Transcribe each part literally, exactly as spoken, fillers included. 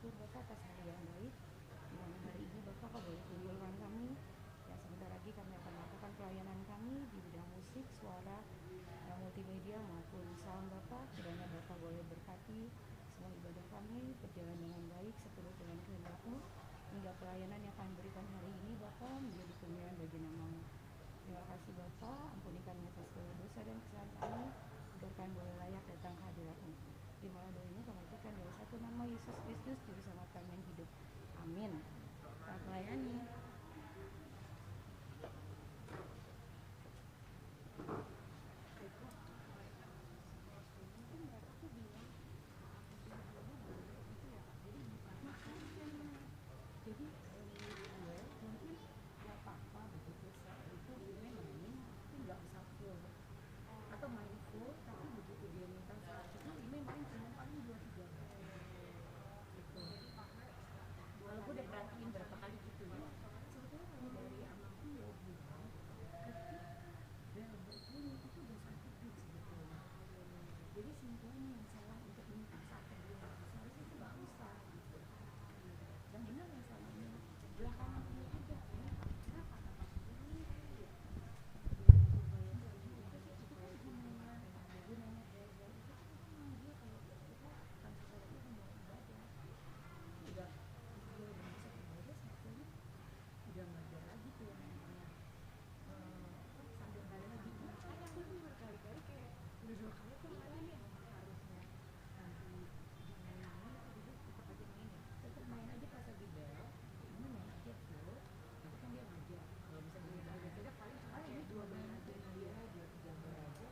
Syukur Bapa atas hari yang baik, di mana hari ini Bapa Kau boleh kumpulkan kami, yang sebentar lagi kami akan melakukan pelayanan kami di bidang musik, suara, dan multimedia maupun sound Bapa. Kiranya Bapa boleh berkati semua ibadah kami berjalan dengan baik seturut dengan kehendak-Mu, hingga pelayanan yang kami berikan hari ini Bapa menjadi kemuliaan bagi nama-Mu. Terima kasih Bapa, ampuni kami atas segala dosa dan kesalahan kami, agar kami boleh layak datang ke hadirat-Mu. Terimalah doa ini kami aturkan dalam satu nama, Yesus Kristus, Juru Selamat kami yang hidup. Amin. Selamat melayani. Jadi, eh, menurut gue, mungkin nggak apa-apa begitu, saat itu Ime main, tapi nggak usah full. Atau main full, tapi begitu dia minta saat itu, Ime main cuma paling dua tiga bar. Gitu. Kalau gue udah perhatiin berapa kali gitu ya. Sebetulnya kalau dari Amang Tio bilang, ketika bel berbunyi itu udah satu beat sebetulnya. Jadi simpelnya yang salah untuk minta saat kedua, seharusnya itu nggak usah gitu. Yang benar yang selama ini belakangan ini aja. Kenapa? Karena pas ini kali ya. Itu kan gunanya, gunanya belajar itu kan memang dia kalau kita kan sekolah itu mau ibadah. Udah, dia udah bisa ibadah sebetulnya. Udah nggak ada lagi tuh yang namanya, eh, apa, sambil balik lagi. Makanya gue tuh berkali-kali kayak udah dua kali tuh kali ya, harusnya nanti jangan lama, udah tetep aja main ya. Tetep main aja pas lagi bel, ya ini main aja tuh. Nanti kan dia ngajar. Kalau misalnya dia ngajar, paling cuma kayak dua bar aja, dua, tiga bar aja.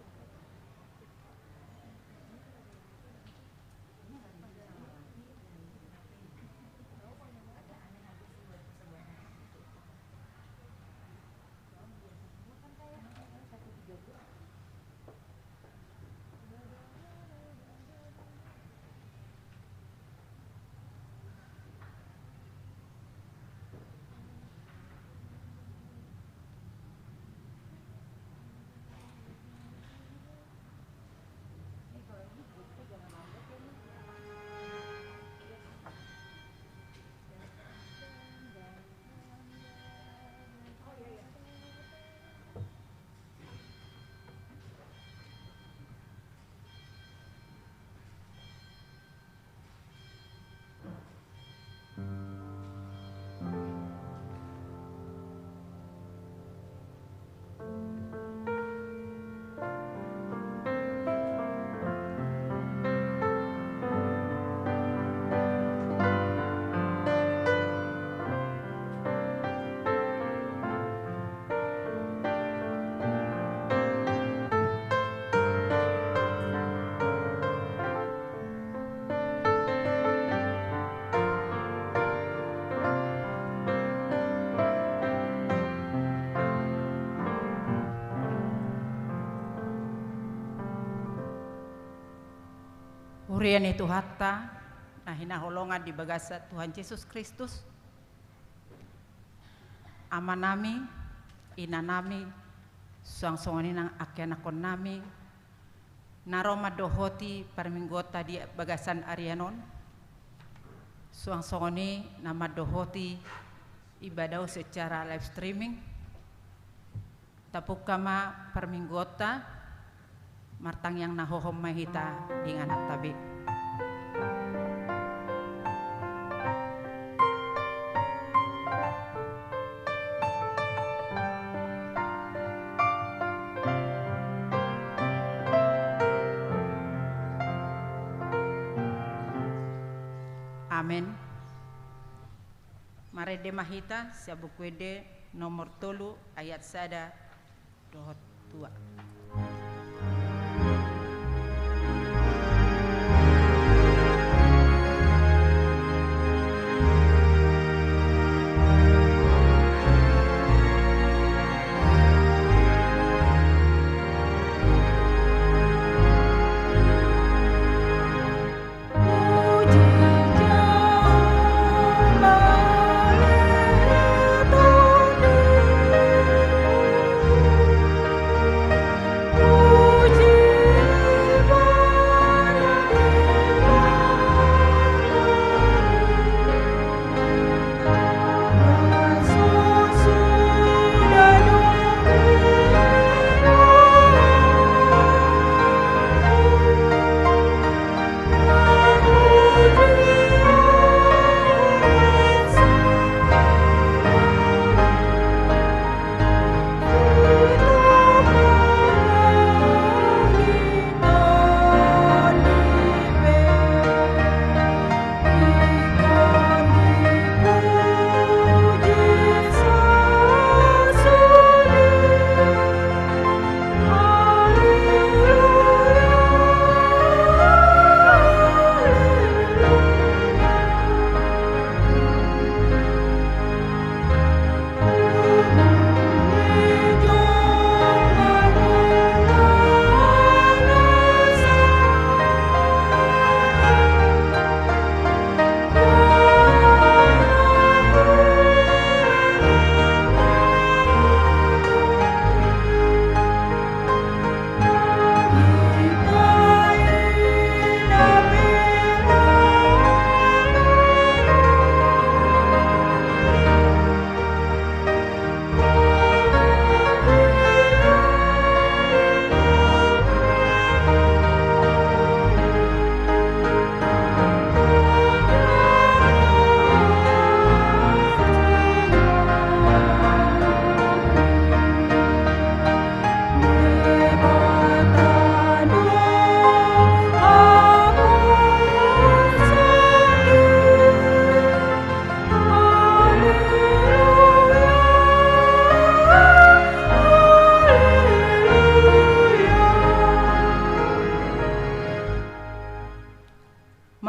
Huria ni Tuhanta na hinaholongan di bagasan Tuhan Jesus Kristus, amanami, inanami, suang songon i nang angka ianakhonnami, na ro mandohoti parmingguonta di bagasan arian on, suang songon i na mandohoti ibadah on secara live streaming. Tapungka ma parmingguonta, martangiang na hohom ma hita di ingananta be. Amen. Marende ma hita sian Buku Ende nomor tolu ayat sada dohot dua.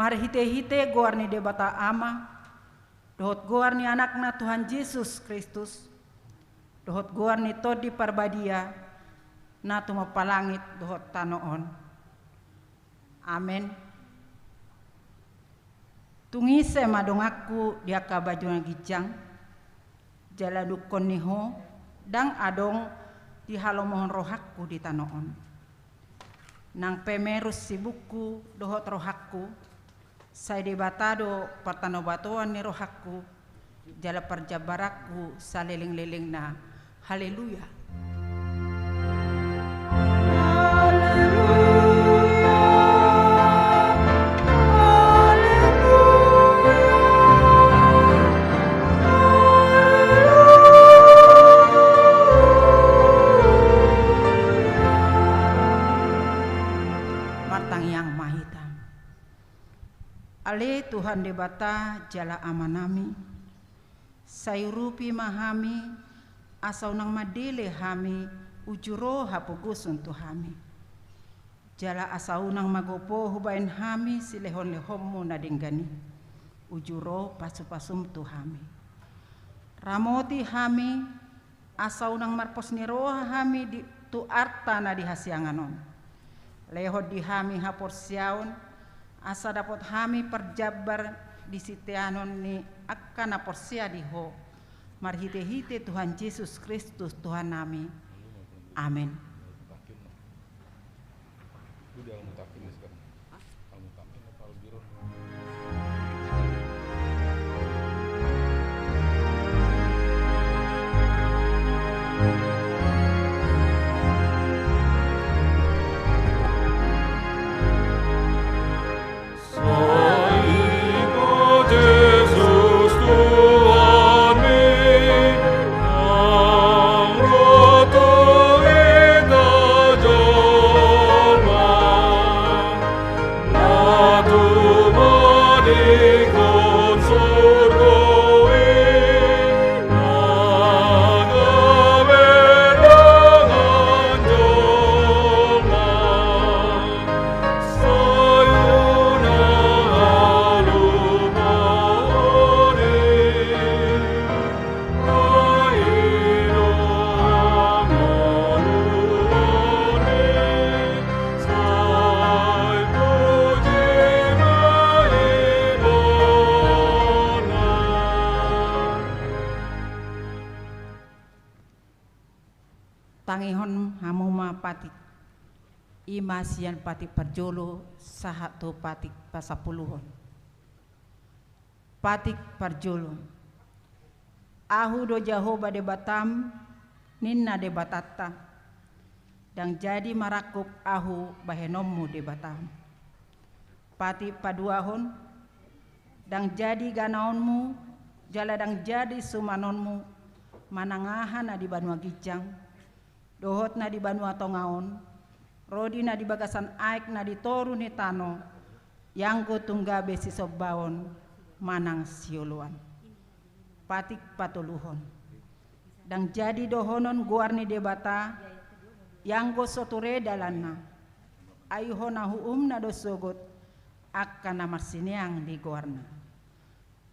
Marhite-hite goar ni Debata Ama, dohot goar ni Anakna Tuhan Jesus Kristus, dohot goar ni Tondi Parbadia, na tumompa langit dohot tano on. Amen. Tung ise ma donganku di angka baju na ginjang, jala dungkon ni ho, ndang adong dihalomohon rohangku di tano on. Nang pe merus sibukku dohot rohangku, sai Debata do partanobatoan ni rohangku, jala parjambaranku saleleng-lelengna. Haleluya. Martangiang ma hita. Ale Tuhan Debata jala Amanami, sai urupi ma hami, asa unang mandele hami uju ro hapogoson tu hami. Jala asa unang magopo hubaen hami silehon-lehonmu na denggan i, uju ro pasu-pasum tu hami. Ramoti hami, asa unang marpos ni roha hami di, tu arta na di hasiangan on. Lehon di hami haporseaon, asa dapot hami parjambar di siteanon ni angka na porsea di ho, marhite-hite Tuhan Jesus Kristus Tuhannami. Amen. Tangihon hamu ma patik. I ma sian patik parjolo sahat tu patik pasampuluhon. Patik parjolo. Ahu do Jahowa Debatam, ninna Debatanta. Ndang jadi marangkup ahu bahenonmu Debatam. Patik paduahon. Ndang jadi ganaonmu, jala ndang jadi sumanonmu, manang aha na di banua ginjang, dohot na di banua tonga on, ro di na di bagasan aek na di toru ni tano, ianggo tung gabe sisombaon manang sioloan. Patik patoluhon. Ndang jadi dohonon goar ni Debata, ianggo so ture dalanna, ai hona uumna do sogot angka na marsineang di goarna.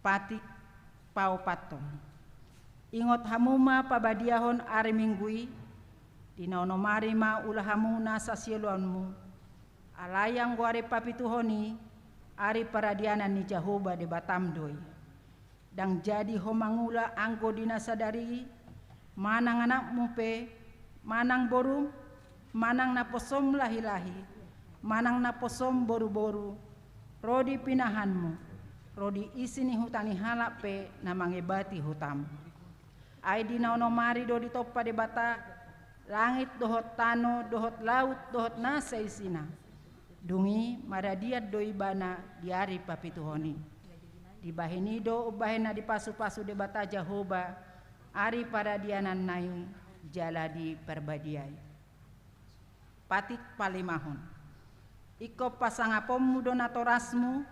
Patik paopathon. Ingot hamu ma pabadiahon ari Minggu i, di na onom ari ma ula hamu nasa sioloanmu, alai anggo ari papituhon i, ari paradianan ni Jahowa Debatam do i. Ndang jadi ho mangula anggo di na sadari i, manang anakmu pe, manang borum, manang naposom lahi-lahi, manang naposom boru-boru, ro di pinahanmu, ro di isi ni huta ni halak pe na mangebati hutam. Ai di na onom ari do ditompa Debata langit dohot tano dohot laut dohot na saisina. Dung i maradian do ibana di ari papituhon i. Dibahen i do umbahen na dipasu-pasu Debata Jahowa ari paradiananna i jala diparbadiai. Patik palimahon. Ingkon pasangaponmu do natorasmu,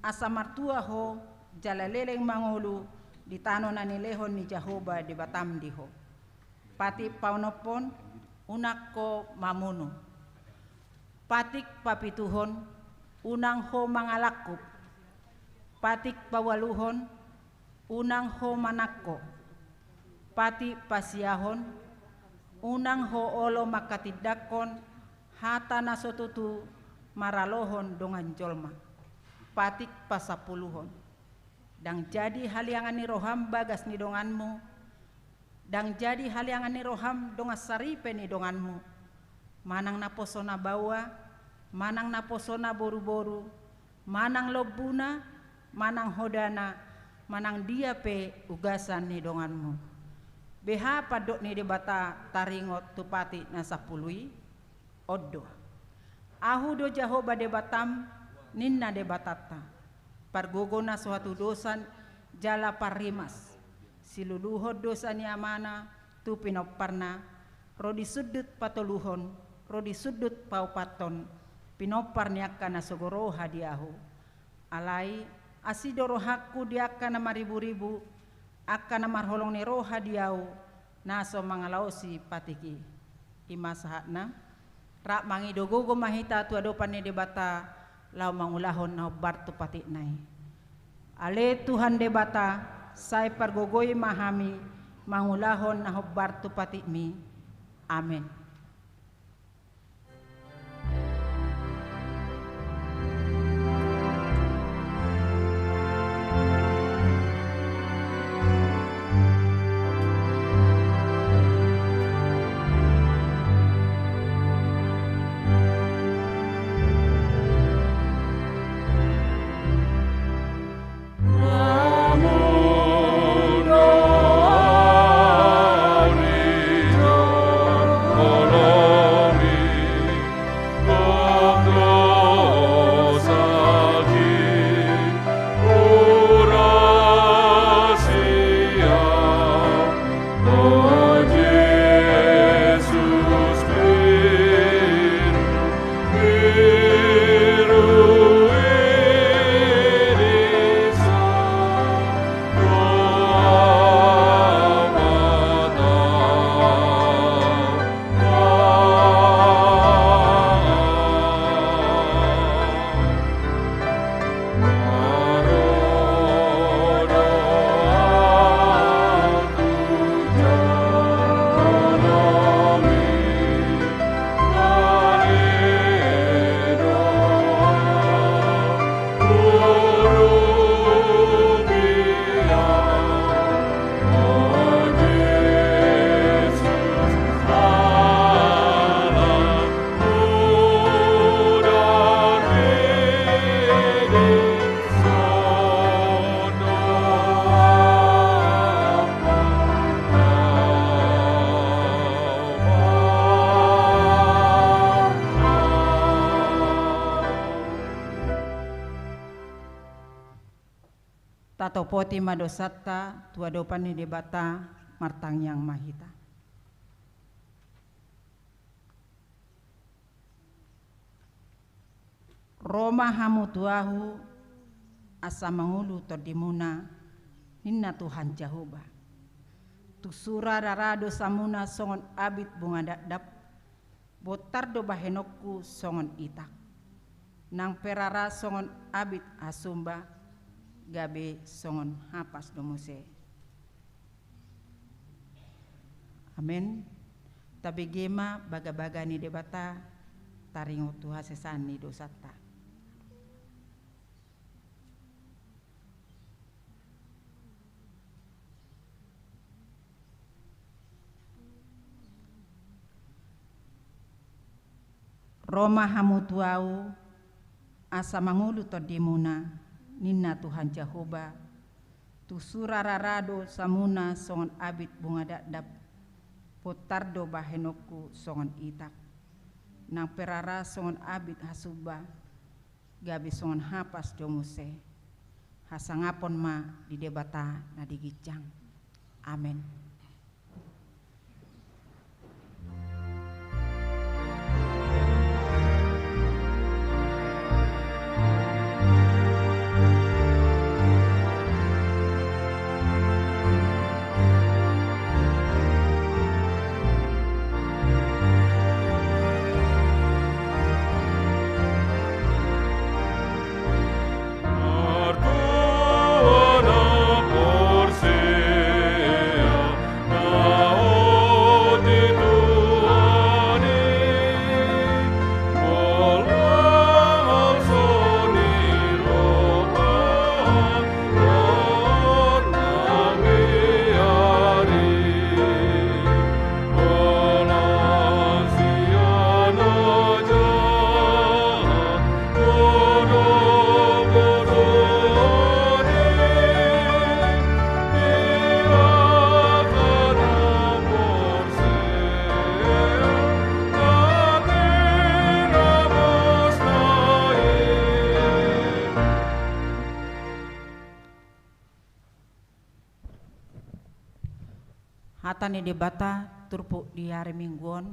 asa martua ho jala leleng mangolu di tano na nilehon ni Jahowa Debatam di ho. Patik paonomhon. Unang ho mamunu. Patik papituhon. Unang ho mangalangkup, patik paualuhon, unang ho manangko, patik pasiahon, unang ho olo mangkatindangkon hata na so tutu maralohon dongan jolma, patik pasampuluhon. Ndang jadi haliangan ni roham bagas ni donganmu, ndang jadi haliangan ni roham dongan saripe ni donganmu, manang naposona baoa, manang naposona boruboru, manang lombuna, manang hodana, manang dia pe ugasan ni donganmu. Beha pandok ni Debata taringot tu patik na sampulu i? On do: Ahu do Jahowa Debatam, ninna Debatanta, pargogo na so hatudosan jala parrimas, siluluhon dosa ni amana tu pinomparna, ro di sundut patoluhon, ro di sundut paopathon, pinompar ni angka na so gok roha di ahu. Alai asi do rohangku di angka na mariburibu, angka na marholong ni roha di ahu, na so mangalaosi patik i. I ma sahatna. Rap mangido gogo ma hita tu adopan ni Debata, laho mangulahon na hombar tu patikna i. Ale Tuhan Debata, sai pargogoi ma hami mangulahon na hombar tu patikmi. Amen. Tatopoti ma dosanta tu adopan ni Debata, martangiang ma hita. Ro ma hamu tu ahu, asa mangolu tondimuna, ninna Tuhan Jahowa. Tung sura rara dosamuna songon abit bunga dakdap, bontar do bahenonku songon itak. Nang pe rara songon abit hasumba, gabe songon hapas do muse. Amen. Tabege ma bagabaga ni Debata, taringot tu hasesaan ni dosanta. Ro ma hamu tu ahu, asa mangolu tondimuna, ninna Tuhan Jahowa, tung sura rara dosamuna songon abit bunga dakdap, bontar do bahenonku songon itak. Nang pe rara songon abit hasumba, gabe songon hapas do muse. Hasangapon ma di Debata na di ginjang. Amen. Hata ni Debata turpuk di ari Minggu on,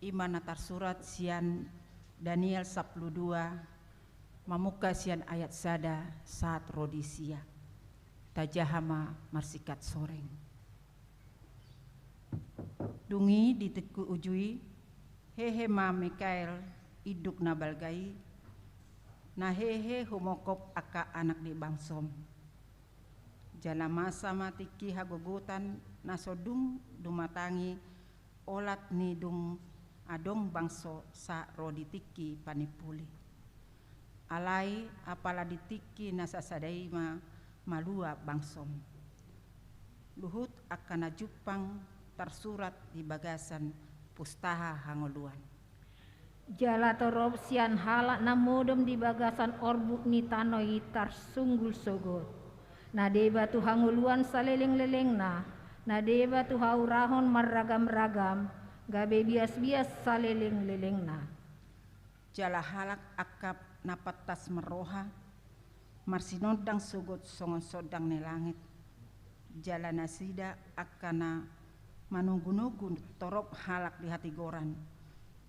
i ma na tarsurat sian Daniel sampulu dua, mamungka sian ayat sada sahat ro di sia. Tajaha ma marsingkat soreng. Dung i di tingki uju i, hehe ma Mikael induk na balga i, na hehe humongkop angka anak ni bangsom. Jala masa ma tingki hagogotan na so dung dumatangi olat ni dung adong bangso sahat ro di tingki panimpuli. Alai apala di tingki na sasada i ma malua bangsom. Luhut angka na jumpang tarsurat di bagasan pustaha hangoluan. Jala torop sian halak na modom di bagasan orbuk ni tano i tarsunggul sogot. Na deba tu hangoluan saleleng-lelengna, na deba tu haurahon marragam-ragam, gabe bias-bias saleleng-lelengna. Jala halak angka na pantas marroha, marsinondang sogot songon sondang ni langit. Jala nasida angka na manunggu-nunggu torop halak di hatigoran,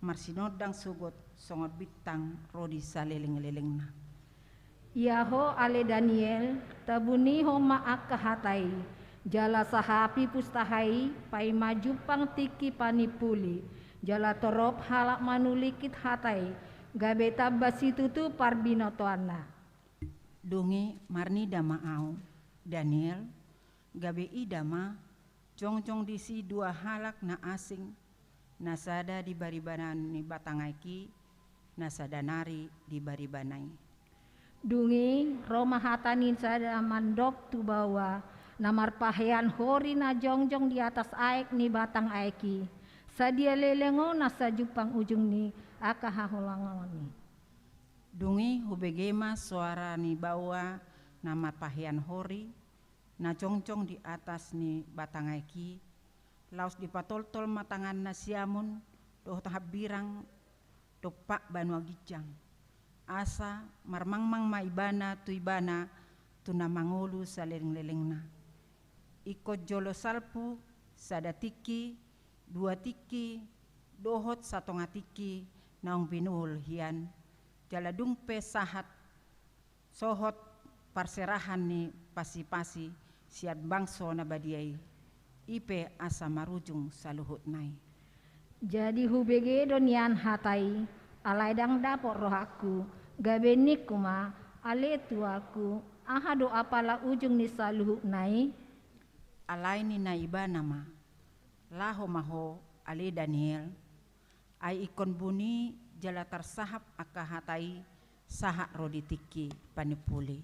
marsinondang sogot songon bintang ro di saleleng-lelengna. Ia ho ale Daniel, tabuni ho ma angka hata i, jala sahapi pustaha i paima jumpang tingki panimpuli, jala torop halak manulingkit hata i, gabe tamba situtu parbinotoanna. Dung i marnida ma ahu, Daniel, gabe ida ma jongjong disi dua halak na asing, na sada di bariba ni batang aek i, na sada nari di baribana i. Dung i ro ma hata ni sada mandok tu baoa, na marpahean hori na jongjong di atas aek ni batang aek i, sadia leleng on na sajumpang ujung ni angka haholangonna i. Dung i hubege ma soara ni baoa na marpahean hori, na jongjong di atas ni batang aek i, laos dipatoltol ma tanganna siamun dohot hambirang dompak banua ginjang. Asa marmangmang ma ibana tu ibana tu na mangolu saleleng-lelengna. Ingkon jolo salpu sada tingki, dua tingki, dohot satonga tingki naung binuhul hian, jala dung pe sahat sohot parserahan ni pasi-pasi sian bangso na badia i, i pe asa marujung saluhutna i. Jadi hubege do nian hata i, alai ndang dapot rohangku, gabe ningku ma, ale tuangku, aha do apala ujung ni saluhutna i? Alai ninna ibana ma, laho ma ho ale Daniel, ai ingkon buni jala tarsahap angka hata i sahat ro di tingki panimpuli.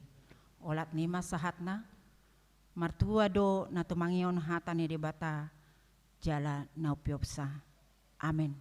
Olat ni ma sahatna. Martua do na tumangihon hata ni Debata jala na umpeopsa. Amen.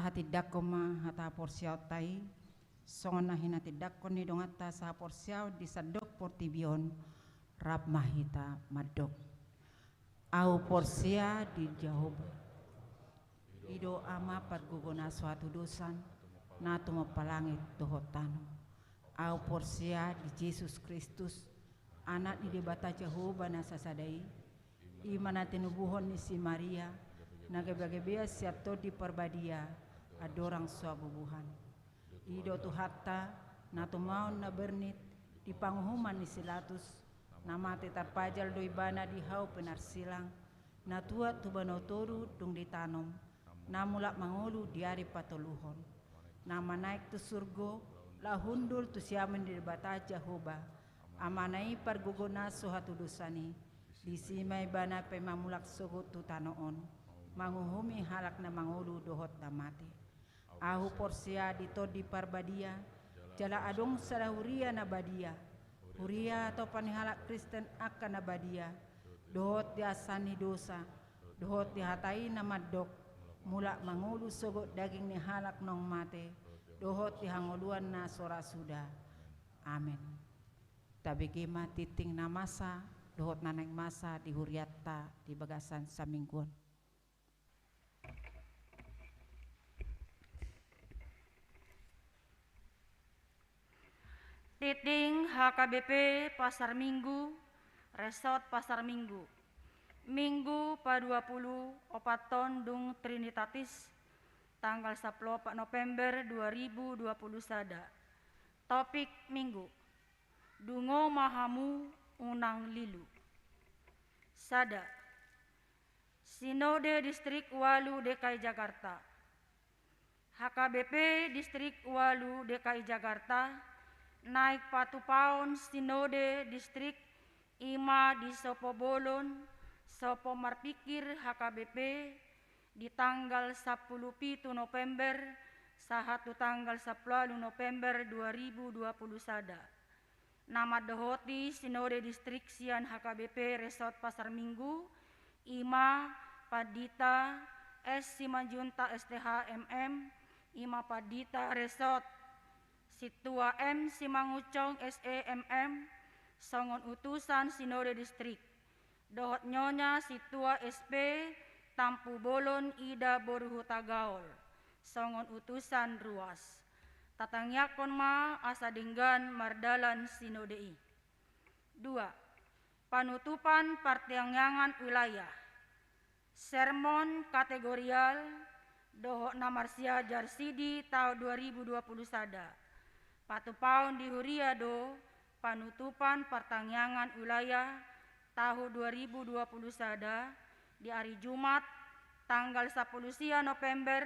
Tahatindangkon ma hata haporseaonta i, songon na hinatindangkon ni donganta sahaporseaon di sandok portibi on. Rap ma hita mandok. Ahu porsea di Jahowa. I do Ama pargogo na so hatudosan, na tumompa langit dohot tano. Ahu porsea di Jesus Kristus, Anak ni Debata Jahowa na sasada i, i ma na tinubuhon ni si Maria, na gabegabean sian Tondi Parbadia, andorang so habubuhan. I do Tuhanta, na tumaon na bernit, di panguhuman ni si Latus, na mate tarpajal do ibana di hau pinarsilang, na tuat tu banua toru dung ditanom, na mulak mangolu di ari patoluhon. Na manaek tu surgo, laho hundul tu siamun ni Debata Jahowa, Amana i pargogo na so hatudosan i, disi ma ibana paima mulak sogot tu tano on, manguhumi halak na mangolu dohot na mate. Ahu porsea di Tondi Parbadia, jala adong sada huria na badia, huria hatopan ni halak Kristen angka na badia, dohot di asa ni dosa, dohot di hata i na mandok, mulak mangolu sogot daging ni halak naung mate, dohot di hangoluan na so ra suda. Amen. Tabege ma tingting na masa dohot na naeng masa di hurianta di bagasan saminggu on. Tingting H K B P Pasar Minggu, Resort Pasar Minggu, Minggu paduapuluopathon dung Trinitatis, tanggal sampulu opat November dua ribu dua puluh sada. Topik Minggu: Dungo ma hamu, unang lilu. Sada. Sinode Distrik Ualu D K I Jakarta. H K B P Distrik Ualu D K I Jakarta naeng patupaon Sinode Distrik, i ma di Sopo Bolon, Sopo Marpikir H K B P, di tanggal sampulu pitu November sahat tu tanggal sampulu ualu November dua ribu dua puluh sada. Na mandohoti Sinode Distrik sian H K B P Resort Pasar Minggu, i ma Pandita S Simanjuntak S T H M M, i ma Pandita Resort, Sintua M Simangunsong S E M M, songon utusan Sinode Distrik, dohot Nyonya Sintua S P Tampubolon Ida boru Hutagaol, songon utusan ruas. Tatangiangkon ma asa denggan mardalan Sinode i. Dua. Panutupan partangiangan wilayah. Sermon kategorial dohot na marsiajar sidi taon dua ribu dua puluh sada. Patupaon di huria do panutupan partangiangan wilayah taon dua ribu dua puluh sada di ari Jumat, tanggal sampulu sia November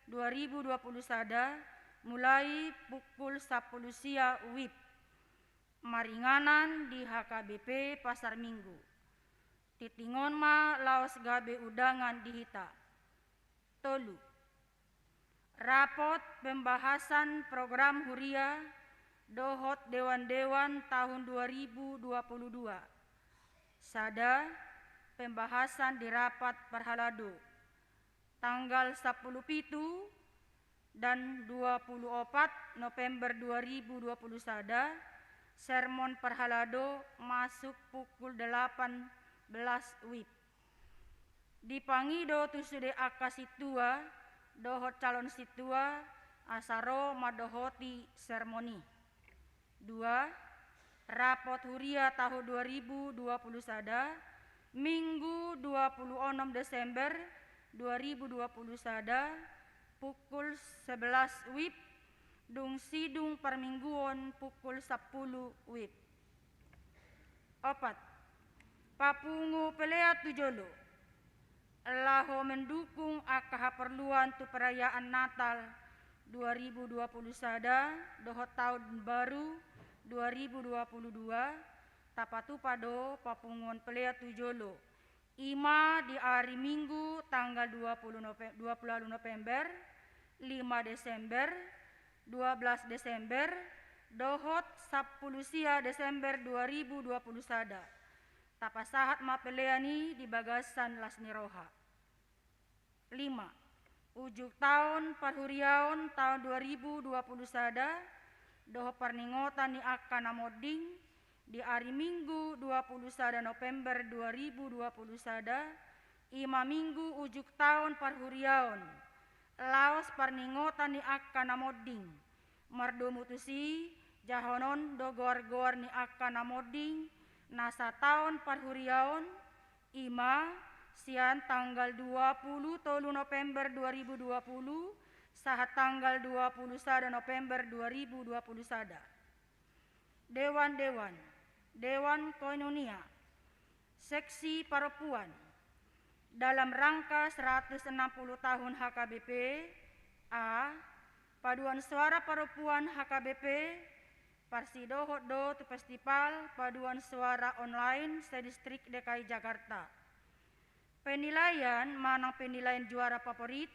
dua ribu dua puluh sada, mulai pukul sampulu sia wib. Maringanan di H K B P Pasar Minggu. Tingting on ma laos gabe undangan di hita. Tolu. Rapot pembahasan program huria dohot dewan-dewan taon dua ribu dua puluh dua. Sada. Pembahasan di rapat parhalado. Tanggal sampulu pitu dan dua puluh opat November dua ribu dua puluh sada, sermon parhalado masuk pukul delapan belas wib. Dipangido tu sude angka sintua dohot calon sintua asa ro mandohoti sermon i. Dua. Rapot huria taon dua ribu dua puluh sada, Minggu dua puluh onom Desember dua ribu dua puluh sada, pukul sebelas wib, dung sidung parmingguon pukul sampulu wib. Opat. Papungu pelean tu jolo. Laho mendukung angka haporluan tu perayaan Natal dua ribu dua puluh sada dohot Taon Baru dua ribu dua puluh dua, tapatupa do papunguon pelean tu jolo. I ma di ari Minggu tanggal dua puluh Nove-, dua puluh ualu November, lima Desember, dua belas Desember, dohot sampulu sia Desember dua ribu dua puluh sada. Tapasahat ma pelean i di bagasan las ni roha. Lima. Ujuk taon parhuriaon taon dua ribu dua puluh sada, dohot parningotan ni angka na monding, di ari Minggu dua puluh sada November dua ribu dua puluh sada, i ma Minggu ujuk taon parhuriaon, laos parningotan ni angka na monding. Mardomu tusi, jahonon do goar-goar ni angka na monding, na sataon parhuriaon, i ma sian tanggal dua puluh tolu November dua ribu dua puluh, sahat tanggal dua puluh sada November dua ribu dua puluh sada. Dewan-dewan, Dewan Koinonia, Seksi Parompuan, dalam rangka seratus enam puluh tahun H K B P, a, paduan suara parompuan H K B P, parsidohot do tu festival paduan suara online se-distrik D K I Jakarta. Penilaian manang penilaian juara favorit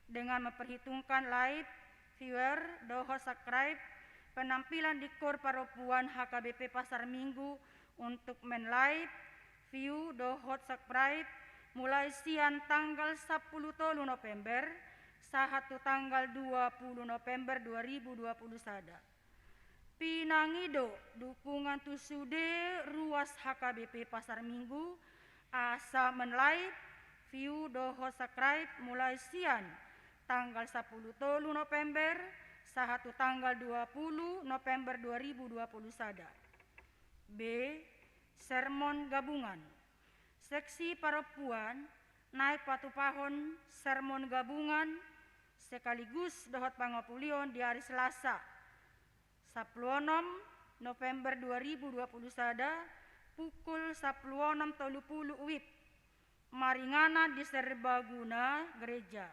dengan memperhitungkan live, viewer, dohot subscribe, penampilan di kor parompuan H K B P Pasar Minggu untuk men live, view, dohot subscribe, mulai sian tanggal sampulu tolu November sahat tu tanggal dua puluh November dua ribu dua puluh sada. Pinangido dukungan tu sude ruas H K B P Pasar Minggu, asa men live, view dohot subscribe mulai sian tanggal sampulu tolu November sahat tu tanggal dua puluh November dua ribu dua puluh sada. B. Sermon gabungan. Seksi parompuan naeng patupahon sermon gabungan sekaligus dohot pangapulion di ari Selasa, sampulu onom November dua ribu dua puluh sada, pukul sampulu onom tolu pulu WIB, maringanan di Serbaguna Gereja.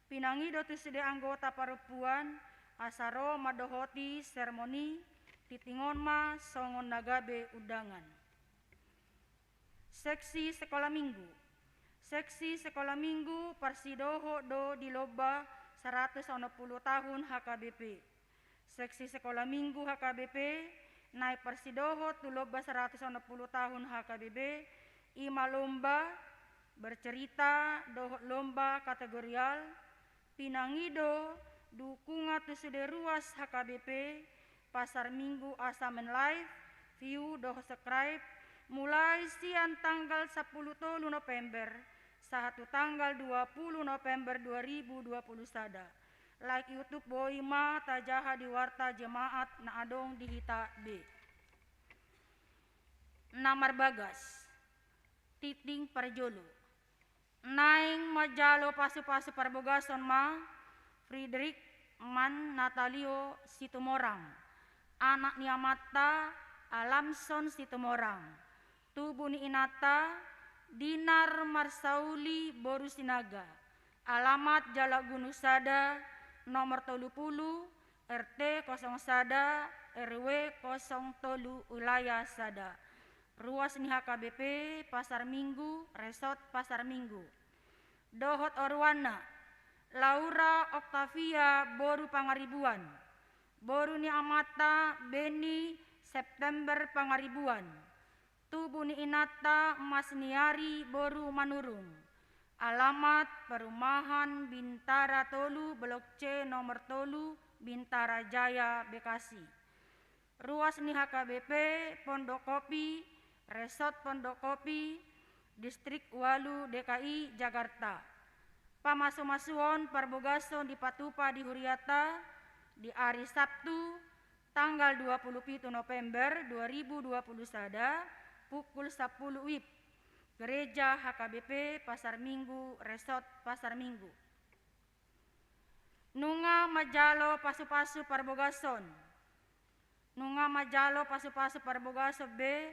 Pinangido tu sude anggota parompuan asa ro mandohoti sermon i, tingting on ma songon na gabe undangan. Seksi Sekolah Minggu. Seksi Sekolah Minggu parsidohot do di lomba seratus onom puluh tahun H K B P. Seksi Sekolah Minggu H K B P naeng parsidohot tu lomba seratus onom puluh tahun H K B P, i ma lomba bercerita dohot lomba kategorial. Pinangido dukungan tu sude ruas H K B P Pasar Minggu asa men live, view dohot subscribe mulai sian tanggal sampulu tolu November sahat tu tanggal dua puluh November dua ribu dua puluh sada. Like YouTube boi ma tajaha di warta jemaat na adong di hita be. Na marbagas, tingting parjolo. Naeng manjalo pasupasu parbogason ma Fredrik man Natalio Situmorang, anak ni amanta Alamson Situmorang, tubu ni inanta Dinar Marsauli boru Sinaga, alamat Jalak Gunung Sada, nomor tolu pulu, R T kosong sada, R W kosong tolu, Ulaya Sada. Ruas ni H K B P Pasar Minggu, Resort Pasar Minggu. Dohot oroanna, Laura Octavia boru Pangaribuan, boru ni amanta Beni September Pangaribuan, tubu ni inanta Masniari boru Manurung, alamat perumahan Bintara tolu, Blok C, nomor tolu, Bintara Jaya, Bekasi. Ruas ni H K B P Pondok Kopi, Resort Pondok Kopi, Distrik ualu, D K I Jakarta. Pamasumasuon parbogason dipatupa di huriata di ari Sabtu, tanggal dua puluh pitu November dua ribu dua puluh sada, pukul sampulu WIB, Gereja H K B P Pasar Minggu, Resort Pasar Minggu. Nunga manjalo pasupasu parbogason. Nunga manjalo pasupasu parbogason be,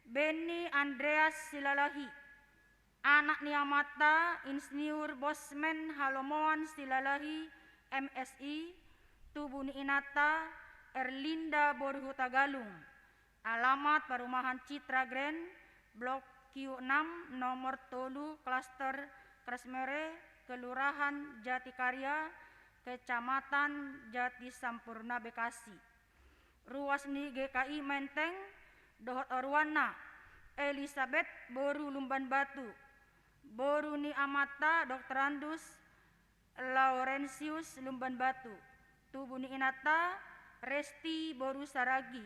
Benny Andreas Silalahi, anak ni amanta Insinyur Bosmen Halomoan Silalahi, M Si, tubu ni inanta Erlinda boru Hutagalung, alamat perumahan Citra Grand, Blok Q enam, nomor tolu, Klaster Kresmere, Kelurahan Jatikarya, Kecamatan Jatisampurna, Bekasi. Ruas ni G K I Menteng dohot oroanna, Elisabeth boru Lumban Batu, boru ni amanta Doktorandus Laurentius Lumban Batu. Tubu ni inanta Resti boru Saragi.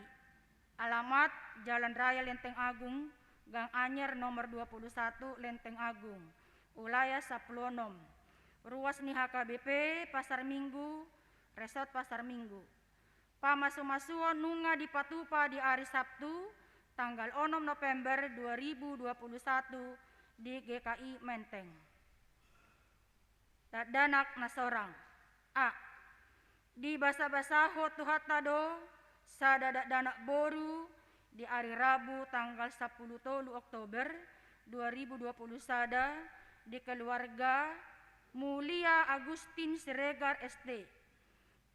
Alamat Jalan Raya Lenteng Agung, Gang Anyer nomor dua puluh satu, Lenteng Agung, wilayah sampulu onom. Ruas ni H K B P Pasar Minggu, Resort Pasar Minggu. Pamasumasuon nunga dipatupa di ari Sabtu, tanggal onom November dua ribu dua puluh satu, di G K I Menteng. Dakdanak na sorang. A. Dibasabasahon Tuhanta do sada dakdanak boru di ari Rabu tanggal sampulu tolu Oktober dua ribu dua puluh sada di keluarga Mulia Agustin Siregar S T.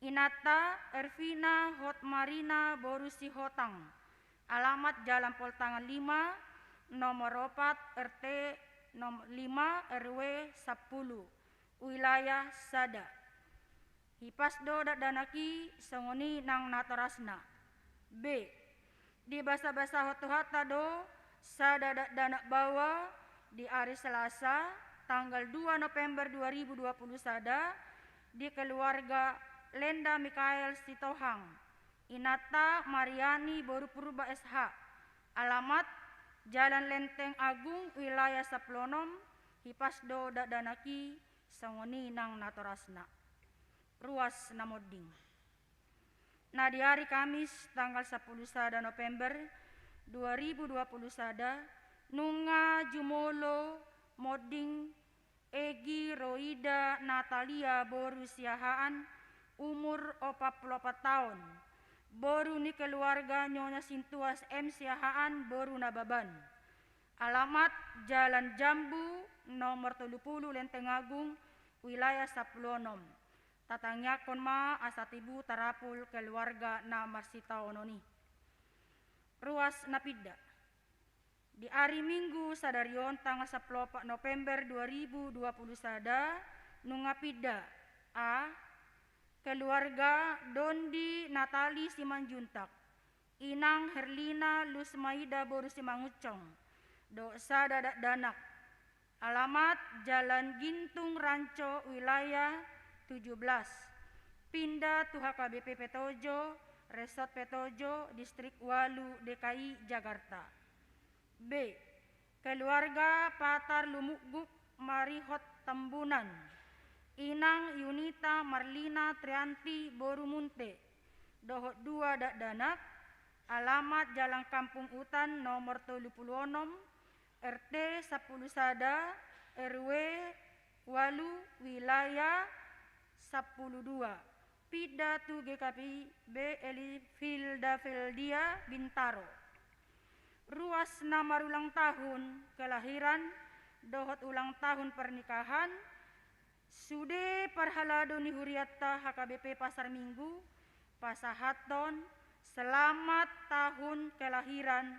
Inanta Ervina Hotmarina boru Sihotang. Alamat Jalan Poltangan lima, nomor opat, R T nom-, lima, R W sampulu, wilayah sada. Hipas do dakdanak i songon i nang natorasna. B. Dibasabasahon Tuhanta do sada dakdanak baoa di ari Selasa, tanggal dua November dua ribu dua puluh sada, di keluarga Lenda Mikael Sitohang. Inanta Mariani boru Purba S H. Alamat Jalan Lenteng Agung, wilayah sampulu onom. Hipas do dakdanak i songon i nang natorasna. Ruas na monding. Na di ari Kamis tanggal sampulu sada November dua ribu dua puluh sada, nunga jumolo monding Egi Roida Natalia boru Siahaan, umur opat pulu opat taon, boru ni keluarga Nyonya Sintuas M Siahaan boru Nababan. Alamat Jalan Jambu nomor tolu pulu, Lenteng Agung, wilayah sampulu onom. Tatangiangkon ma asa tibu tarapul keluarga na marsitaonon i. Ruas na pinda. Di ari Minggu sadari on tanggal sampulu opat November dua ribu dua puluh sada, nunga pinda. A. Keluarga Dondi Natali Simanjuntak. Inang Herlina Lusmaida boru Simangunsong, dohot sada dakdanak. Alamat Jalan Gintung Ranco, wilayah tujuh belas. Pinda tu H K B P Petojo, Resort Petojo, Distrik ualu, D K I Jakarta. B. Keluarga Patar Lumukguk Marihot Tambunan. Inang Yunita Marlina Trianti boru Munte, dohot dua dakdanak. Alamat Jalan Kampung Utan nomor tolu pulu onom, R T sampulu sada, R W ualu, wilayah sampulu dua. Pinda tu G K P B Eli Filda Feldia Bintaro. Ruas na marulang tahun kelahiran dohot ulang tahun pernikahan, sude parhalado ni hurianta H K B P Pasar Minggu pasahathon selamat tahun kelahiran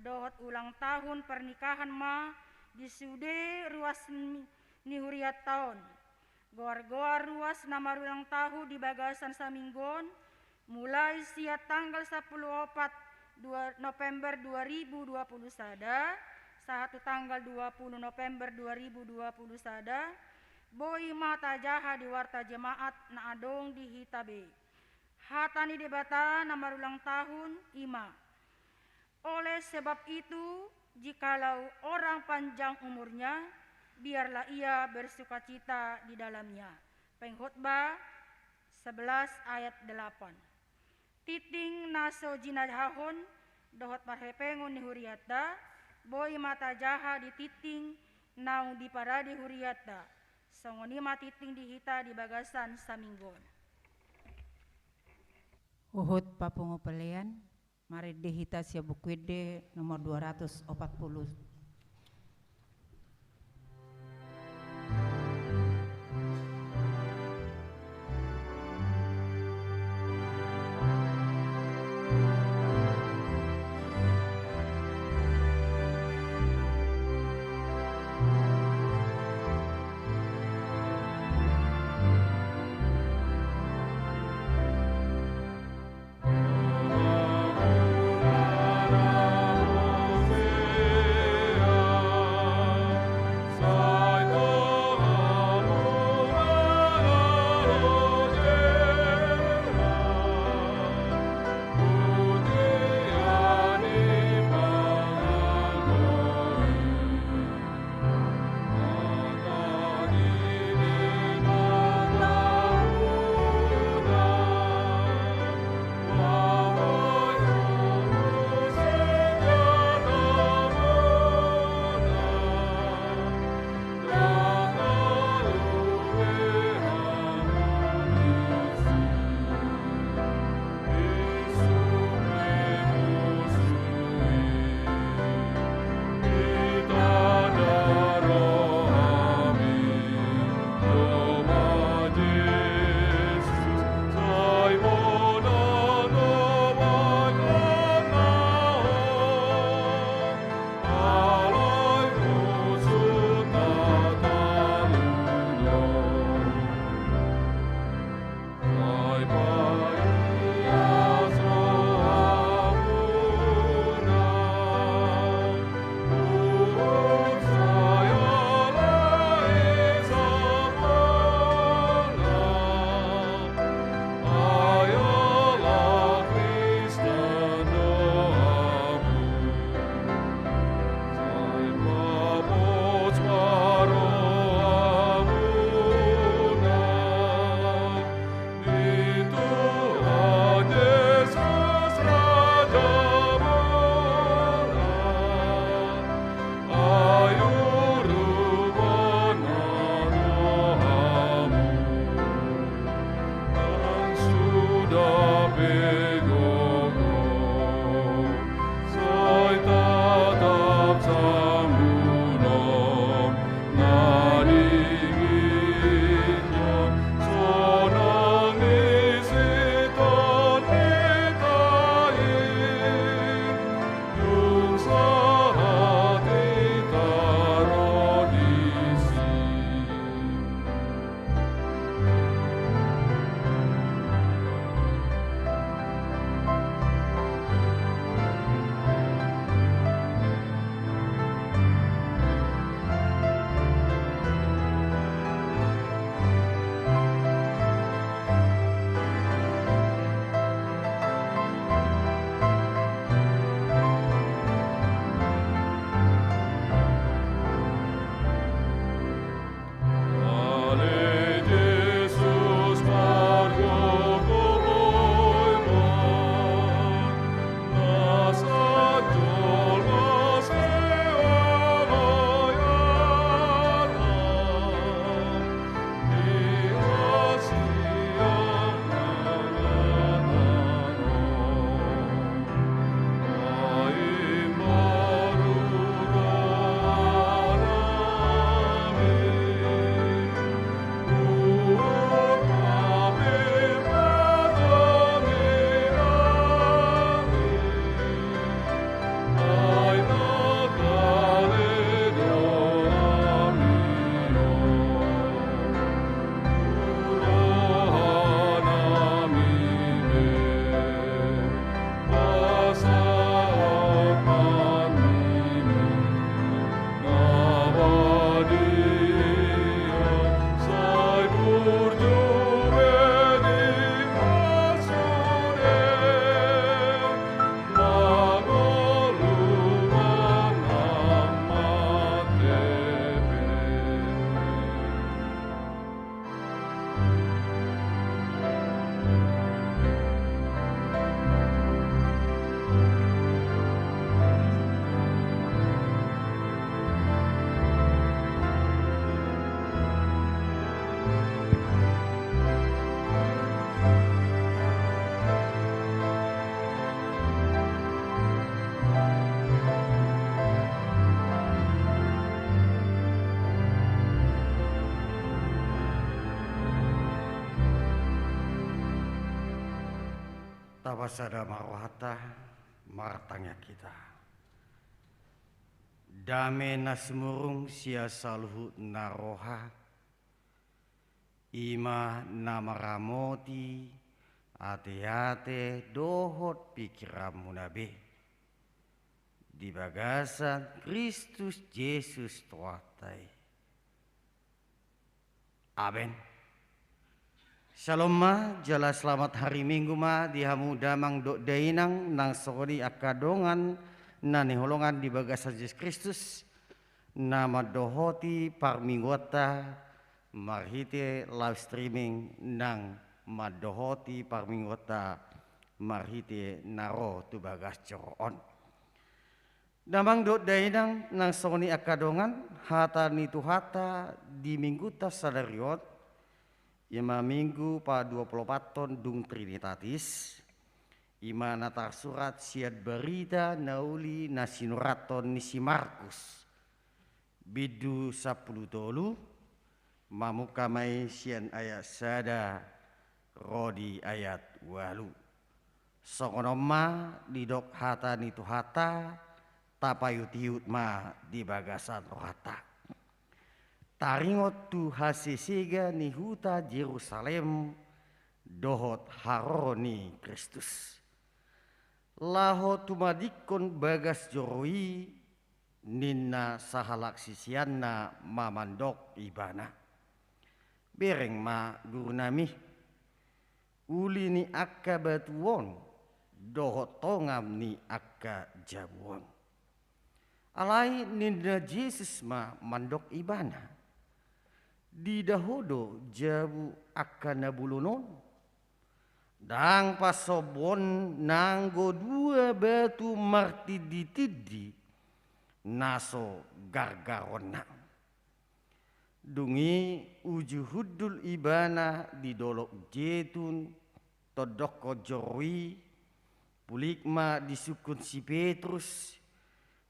dohot ulang tahun pernikahan ma di sude ruas ni, ni hurianta on. Goar-goar ruas na marulang tahun di bagasan saminggu on, mulai sian tanggal sampulu opat dua, November dua ribu dua puluh sada, sahat tu tanggal dua pulu November dua ribu dua puluh sada, boi ma tajaha di warta jemaat na adong di hita be. Hata ni Debata na marulang tahun i ma. Oleh sebab itu, jikalau orang panjang umurnya, biarlah ia bersukacita di dalamnya. Pengkhotbah sebelas ayat delapan. Tingting na so jinajahahon dohot parhepengon ni hurianta, boi ma tajaha di tingting naung diparade hurianta. Songon i ma tingting di hita di bagasan saminggu on. Huhut papungu pelean, marende hita sian Buku Ende nomor dua ratus opat pulu. Tapasada ma rohanta, martangiang hita. Dame na sumurung sian saluhut na roha, i ma na maramoti ateate dohot pingkiranmuna be di bagasan Kristus Jesus Tuhanta i. Amen. Syalom ma, jala selamat hari Minggu ma di hamu damang dohot dainang nang songon i angka dongan na hinaholongan di bagasan Jesus Kristus, na mandohoti parmingguanta marhite live streaming nang mandohoti parmingguanta marhite na ro tu bagas joro on. Damang dohot dainang nang songon i angka dongan, hata ni Tuhanta di Minggunta sadari on, i ma Minggu paduapuluopathon dung Trinitatis, i ma na tarsurat sian barita na uli na sinurathon ni si Markus, bindu sampulu tolu, mamungka ma i sian ayat sada ro di ayat ualu. Songon on ma didok hata ni Tuhanta, tapaihutihut ma di bagasan rohanta. Taringot tu hasesega ni huta Jerusalem dohot haroro ni Kristus. Laho tumadingkon bagas joro i, ninna sahalak siseanna ma mandok Ibana: Bereng ma, Gurunami, uli ni angka batu on dohot tongam ni angka jabu on. Alai ninna Jesus ma mandok ibana: Diida ho do jabu angka na bolon on? Ndang pasombuon nanggo dua batu martinditindi na so gargaronna. Dung i uju hundul ibana di Dolok Jetun, tondokkon joro i, pulik ma disungkun si Petrus,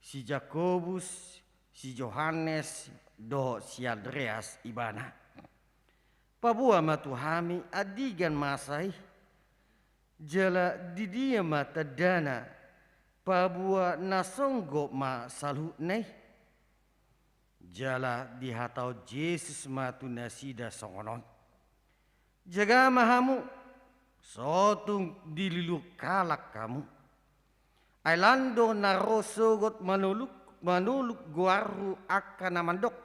si Jakobus, si Johannes, dohot si Andreas ibana. Paboa ma tu hami andigan masa i, jala di dia ma tandana, paboa na songgop ma saluhutna i? Jala dihatahon Jesus ma tu nasida songon on: Jaga ma hamu, so tung dililur halak hamu. Ai lan do na ro sogot manoluk, manoluk goarhu angka na mandok: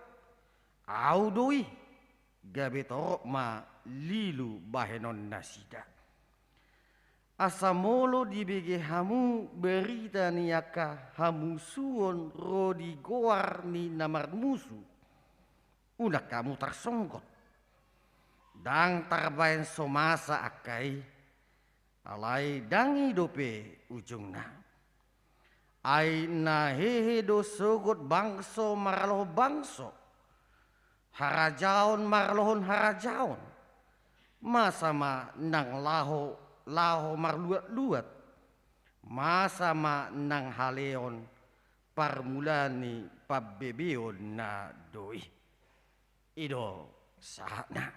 Ahu do i, gabe torop ma lilu bahenonnasida. Asa molo dibege hamu barita ni angka hamusuon ro di goar ni na marmusu, unang hamu tarsonggot. Ndang tarbahen so masa angka i, alai ndang i dope ujungna. Ai na hehe do sogot bangso maralohon bangso, harajaon maralohon harajaon. Masa ma nang laho, laho marluatluat? Masa ma nang haleon parmula ni pambebeonna do i? I do sahatna.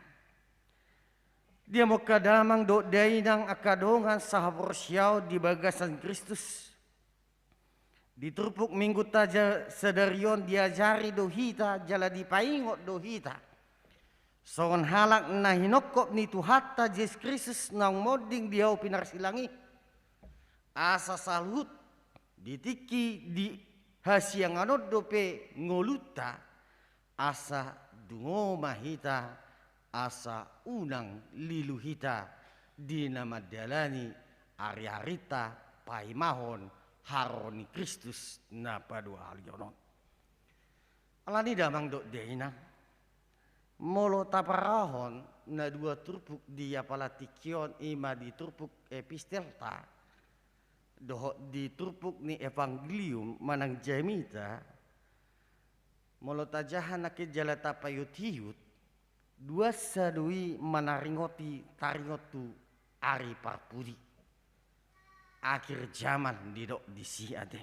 Dia ma angka damang dohot dainang, angka dongan sahaporseaon di bagasan Kristus. Di turpuk Minggunta ja-, sadari on diajari do hita, jala dipaingot do hita songon halak na hinongkop ni Tuhanta Jesus Kristus naung monding di hau pinarsilang i. Asa saluhut di tingki di hasiangan on dope ngolunta, asa dungo ma hita, asa unang lilu hita di na mandalani ariarinta paimahon haroro ni Kristus na paduahalihon on. Alani damang dohot dainang, molo taparahon na dua turpuk di apala tingki on, i ma di turpuk epistelta dohot di turpuk ni evangelium manang jamita, molo tajaha nangkin jala tapaihutihut, duansa do i manaringoti taringot tu ari parpudi. Akhir zaman didok disi ate.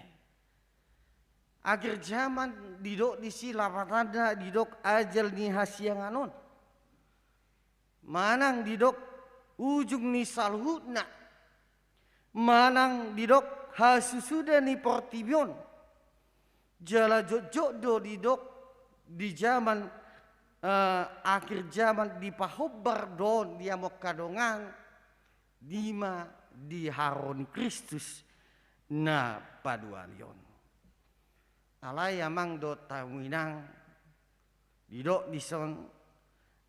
Akhir zaman didok disi lapatanna didok ajal ni hasiangan on. Manang didok ujung ni saluhutna. manang didok hasusuda ni portibi on. Jala jotjot do didok di jaman, eh, akhir jaman dipahombar do on di hamu angka dongan, i ma di haroro ni Kristus na paduahali on. Alai amang dohot hamu inang, didok dison,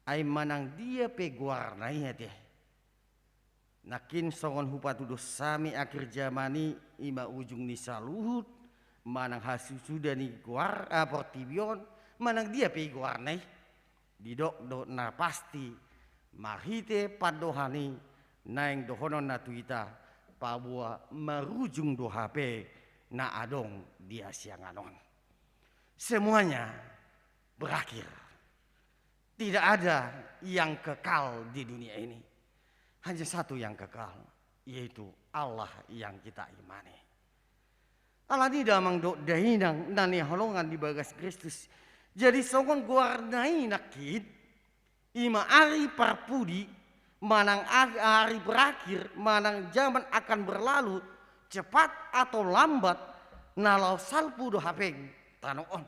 ai manang dia pe goarna i ate. Nangkin songon hupatudos hami akhir jaman i, i ma ujung ni saluhut, manang hasusuda ni goar, ah, portibi on, manang dia pe i goarna i. Didok do na pasti, marhite pandohan i naeng dohonon na tu hita, paboa marujung do hape na adong di hasiangan on. Semuanya berakhir. Tidak ada yang kekal di dunia ini. Hanya satu yang kekal, yaitu Allah yang kita imani. Alani i damang dohot dainang na hinaholongan di bagas Kristus. Jadi songon goarna i nangkin, i ma ari parpudi, manang ari, ari berakhir, manang zaman akan berlalu, cepat atau lambat, na laho salpu do hapeng tano on.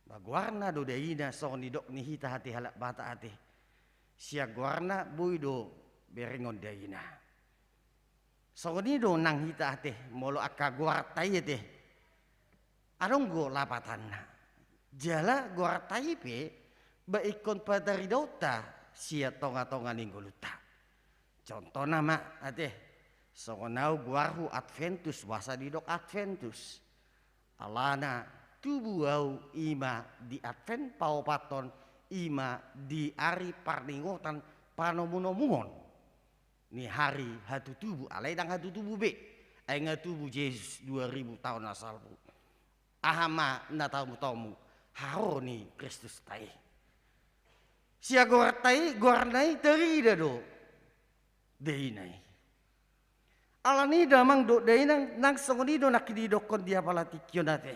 Ba goarna do daina songon nidok ni hita ate halak Batak ate. Sian goarna boi do berengon daina. Songon i do nang hita ate, molo angka goarta i ate, adong do lapatanna. Jala goarta i pe ba ingkon pataridaonta sian tongatonga ni ngolunta. Contohna ma ate, songon au goarhu Adventus, boasa didok Adventus. Alana tubu au i ma di Advent paopathon, i ma di ari parningotan panomunomuon ni hari hatutubu, alai ndang hatutubu be, ai nga tubu Jesus dua ribu taon na salpu. Aha ma na tomutomu haroro ni Kristusta i? Sian goarta i, goarna i tarida do daina i. Alani i damang dohot dainang, nang songon i do nangkin didokkon di apala tingki on ate.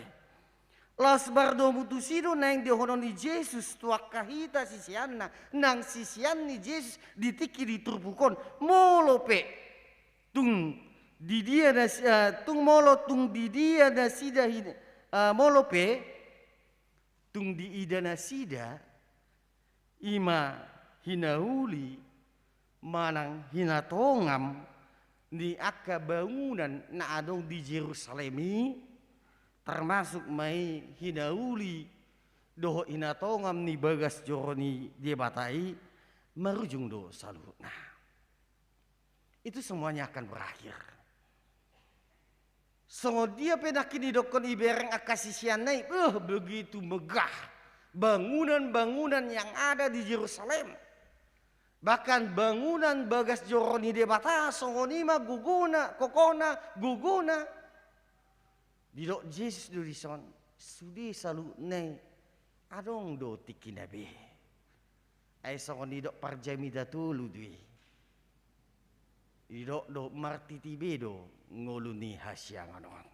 Laos mardomu tusi do naeng dohonon ni Jesus tu angka hita siseanna, nang sisean ni Jesus di tingki di turpuk on, molo pe tung diida nasi-, eh, tung molo tung diida nasida hin-, eh, molo pe tung diida nasida, i ma hinauli manang hinatongam ni angka bangunan na adong di Jerusalem i, termasuk ma i hinauli dohot hinatongam ni bagas joro ni Debata i, marujung do saluhutna. Itu semuanya akan berakhir. Songon dia pe nangkin didokkon ibereng angka siseanna i, beh, begitu megah bangunan-bangunan yang ada di Jerusalem. Bahkan bangunan bagas joro ni Debata, songon i ma gogona, kokona, gogona. Didok Jesus do dison, sude saluhutna i, adong do tingkina be. Ai songon didok parjamita tolu do i. Didok do martiti be do ngolu ni hasiangan on.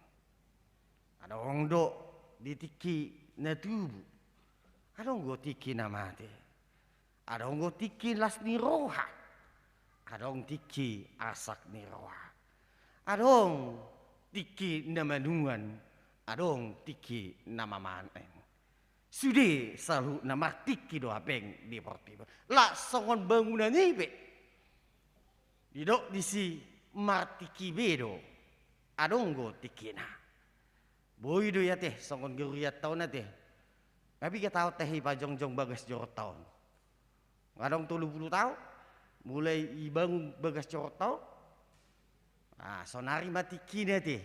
Adong do di tingki na tubu. Adong do tingki na mate. Adong do tingki las ni roha. Adong tingki asak ni roha. Adong tingki na manuan. Adong tingki na mamaen. Sude saluhutna martingki do hapeng di portibi on. Laos songon bangunan i pe. Didok disi martingki be do. Adong do tingkina. Boi do i ate, songon gerejanta on ate. Nga piga taon tahe ipajongjong bagas joronta on? Nga adong tolu pulu taon mulai ibangun bagas joronta on. Ah, saonari ma tingkina ate.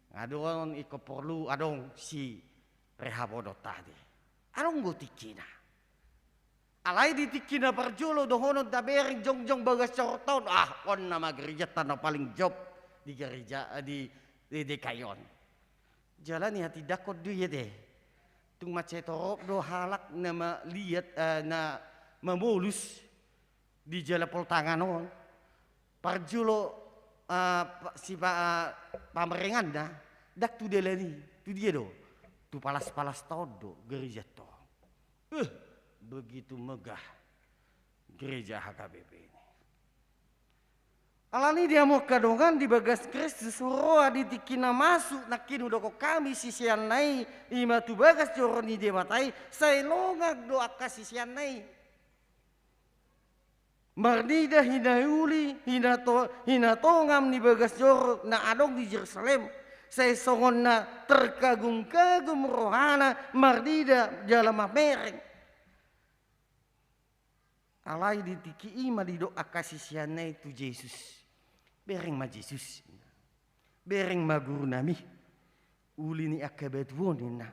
Nga adong ingkon porlu adong si rehapononta ate. Adong do tingkina. Alai di tingki na parjolo dohonon tabereng jongjong bagas joronta on, ah, on nama gerejanta na paling jop di gereja, eh, di, di D K I on. Jala nihatindangkon do i ate. Tung mansai torop do halak na maliat, eh, na mamolus di jala poltangan on. Parjolo, eh, pa-, si pa-, eh, pamerenganna, ndang tu dalan i, tu dia do? Tu palas-palasta on do gerejanta on. Eh, begitu megah gereja H K B P ini. Alani i di hamu angka dongan di bagas Kristus, roha di tingki na masuk nangkin hudokhon hami siseanna i, i ma tu bagas joro ni Debata i, sai longang do angka siseanna i. Marnida hinauli, hinato-, hinatongam ni bagas joro na adong di Jerusalem, sai songon na terkagum-kagum rohana marnida jala mamereng. Alai di tingki i ma didok angka siseanna i tu Jesus. Bereng ma Jesus. Bereng ma gurunami. Uli ni angka batu on ninna.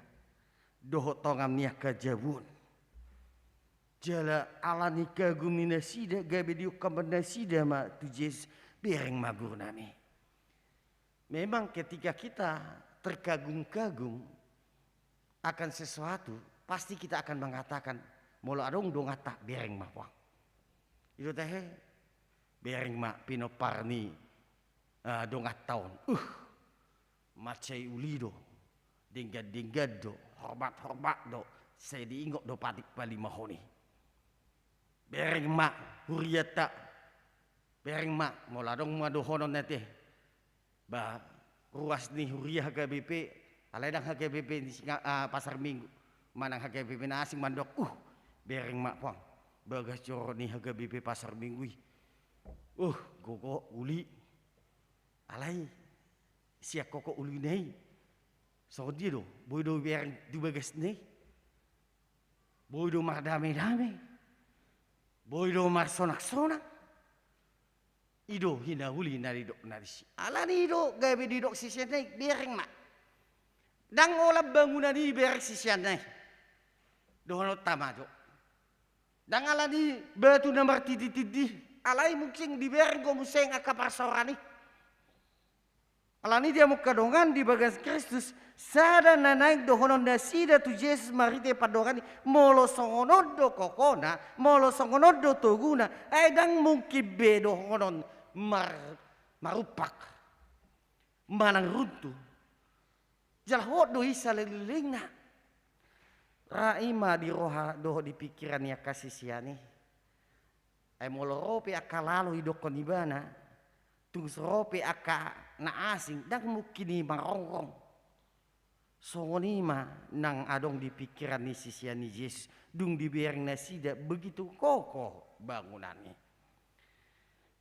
Dohot tongam ni angka jabu on. Jala alani kagum ni nasida gabe diungkap nasida ma tu Jesus. Bereng ma gurunami. Memang ketika kita terkagum-kagum akan sesuatu, pasti kita akan mengatakan, molo adong donganta, bereng ma puang. I do tahe, bereng ma pinompar ni, eh, donganta on. Uh, mansai uli do, denggan-denggan do, hormat-hormat do, sai diingot do patik palimahon i. Bereng ma hurianta, bereng ma, molo adong ma dohonon ate. Ba, ruas ni huria H K B P, alai ndang H K B P ni Singa-, ah, Pasar Minggu. Manang H K B P na asing mandok, uh, bereng ma puang. Bagas joro ni H K B P Pasar Minggu i. Uh, gogo, uli. Alai, sian gogo ulina i. Songon dia do, boi do bereng tu bagasna i. Boi do mardame-dame. Boi do marsonak-sonak. I do hinauli na didokna disi. Alani i do gabe didok siseanna i, bereng ma. Ndang holan bangunan i bereng siseanna i. Dohononta ma jo. Ndang alani batu na martindi-tindi. Alai mungkin dibereng do muse angka parsaoran i. Alani i di hamu angka dongan di bagas Kristus, sada na naeng dohonon nasida tu Jesus marhite pandohan i, molo songon on do kokona, molo songon on do toguna, ai ndang mungkin be dohonon mar-, marumpak, manang runtuh. Jala hot do i saleleng-lelengna. Ra i ma di roha dohot di pingkiran ni angka sisean i. Ai molo ro pe angka lalo didokkon ibana, tung so ro pe angka na asing, ndang mungkin i marongrong. Songon i ma nang adong di pingkiran ni sisean ni Jesus, dung dibereng nasida begitu kokoh bangunan i.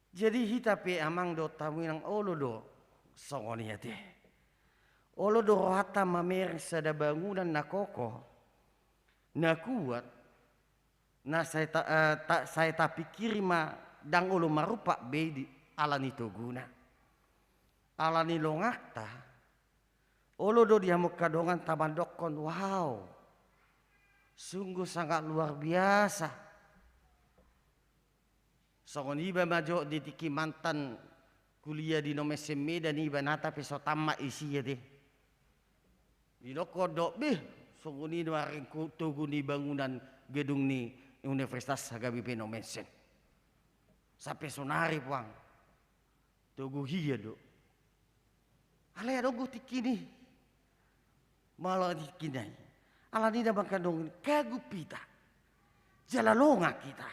Jadi hita pe amang dohot hamu inang, olo do songon i ate. Olo do rohanta mamereng sada bangunan na kokoh, na kuat, na sai ta-, eh, ta-, sai tapingkiri ma ndang olo marumpak be di alani toguna. Alani longangta, olo do di hamu angka dongan tamandokkon, wow, sungguh sangat luar biasa. Songon iba ma jo di tingki mantan kuliah di Nomensen Medan, iba nata pe so tamat isi ate. Didokkon do, beh, songon i do areng togu ni bangunan gedung ni Universitas H K B P Nomensen. Sampe sonari puang. Togu hia do. Alai adong do tingkina i. Molo tingkina i. Alani i da mangkandong kagum hita. Jala longang hita.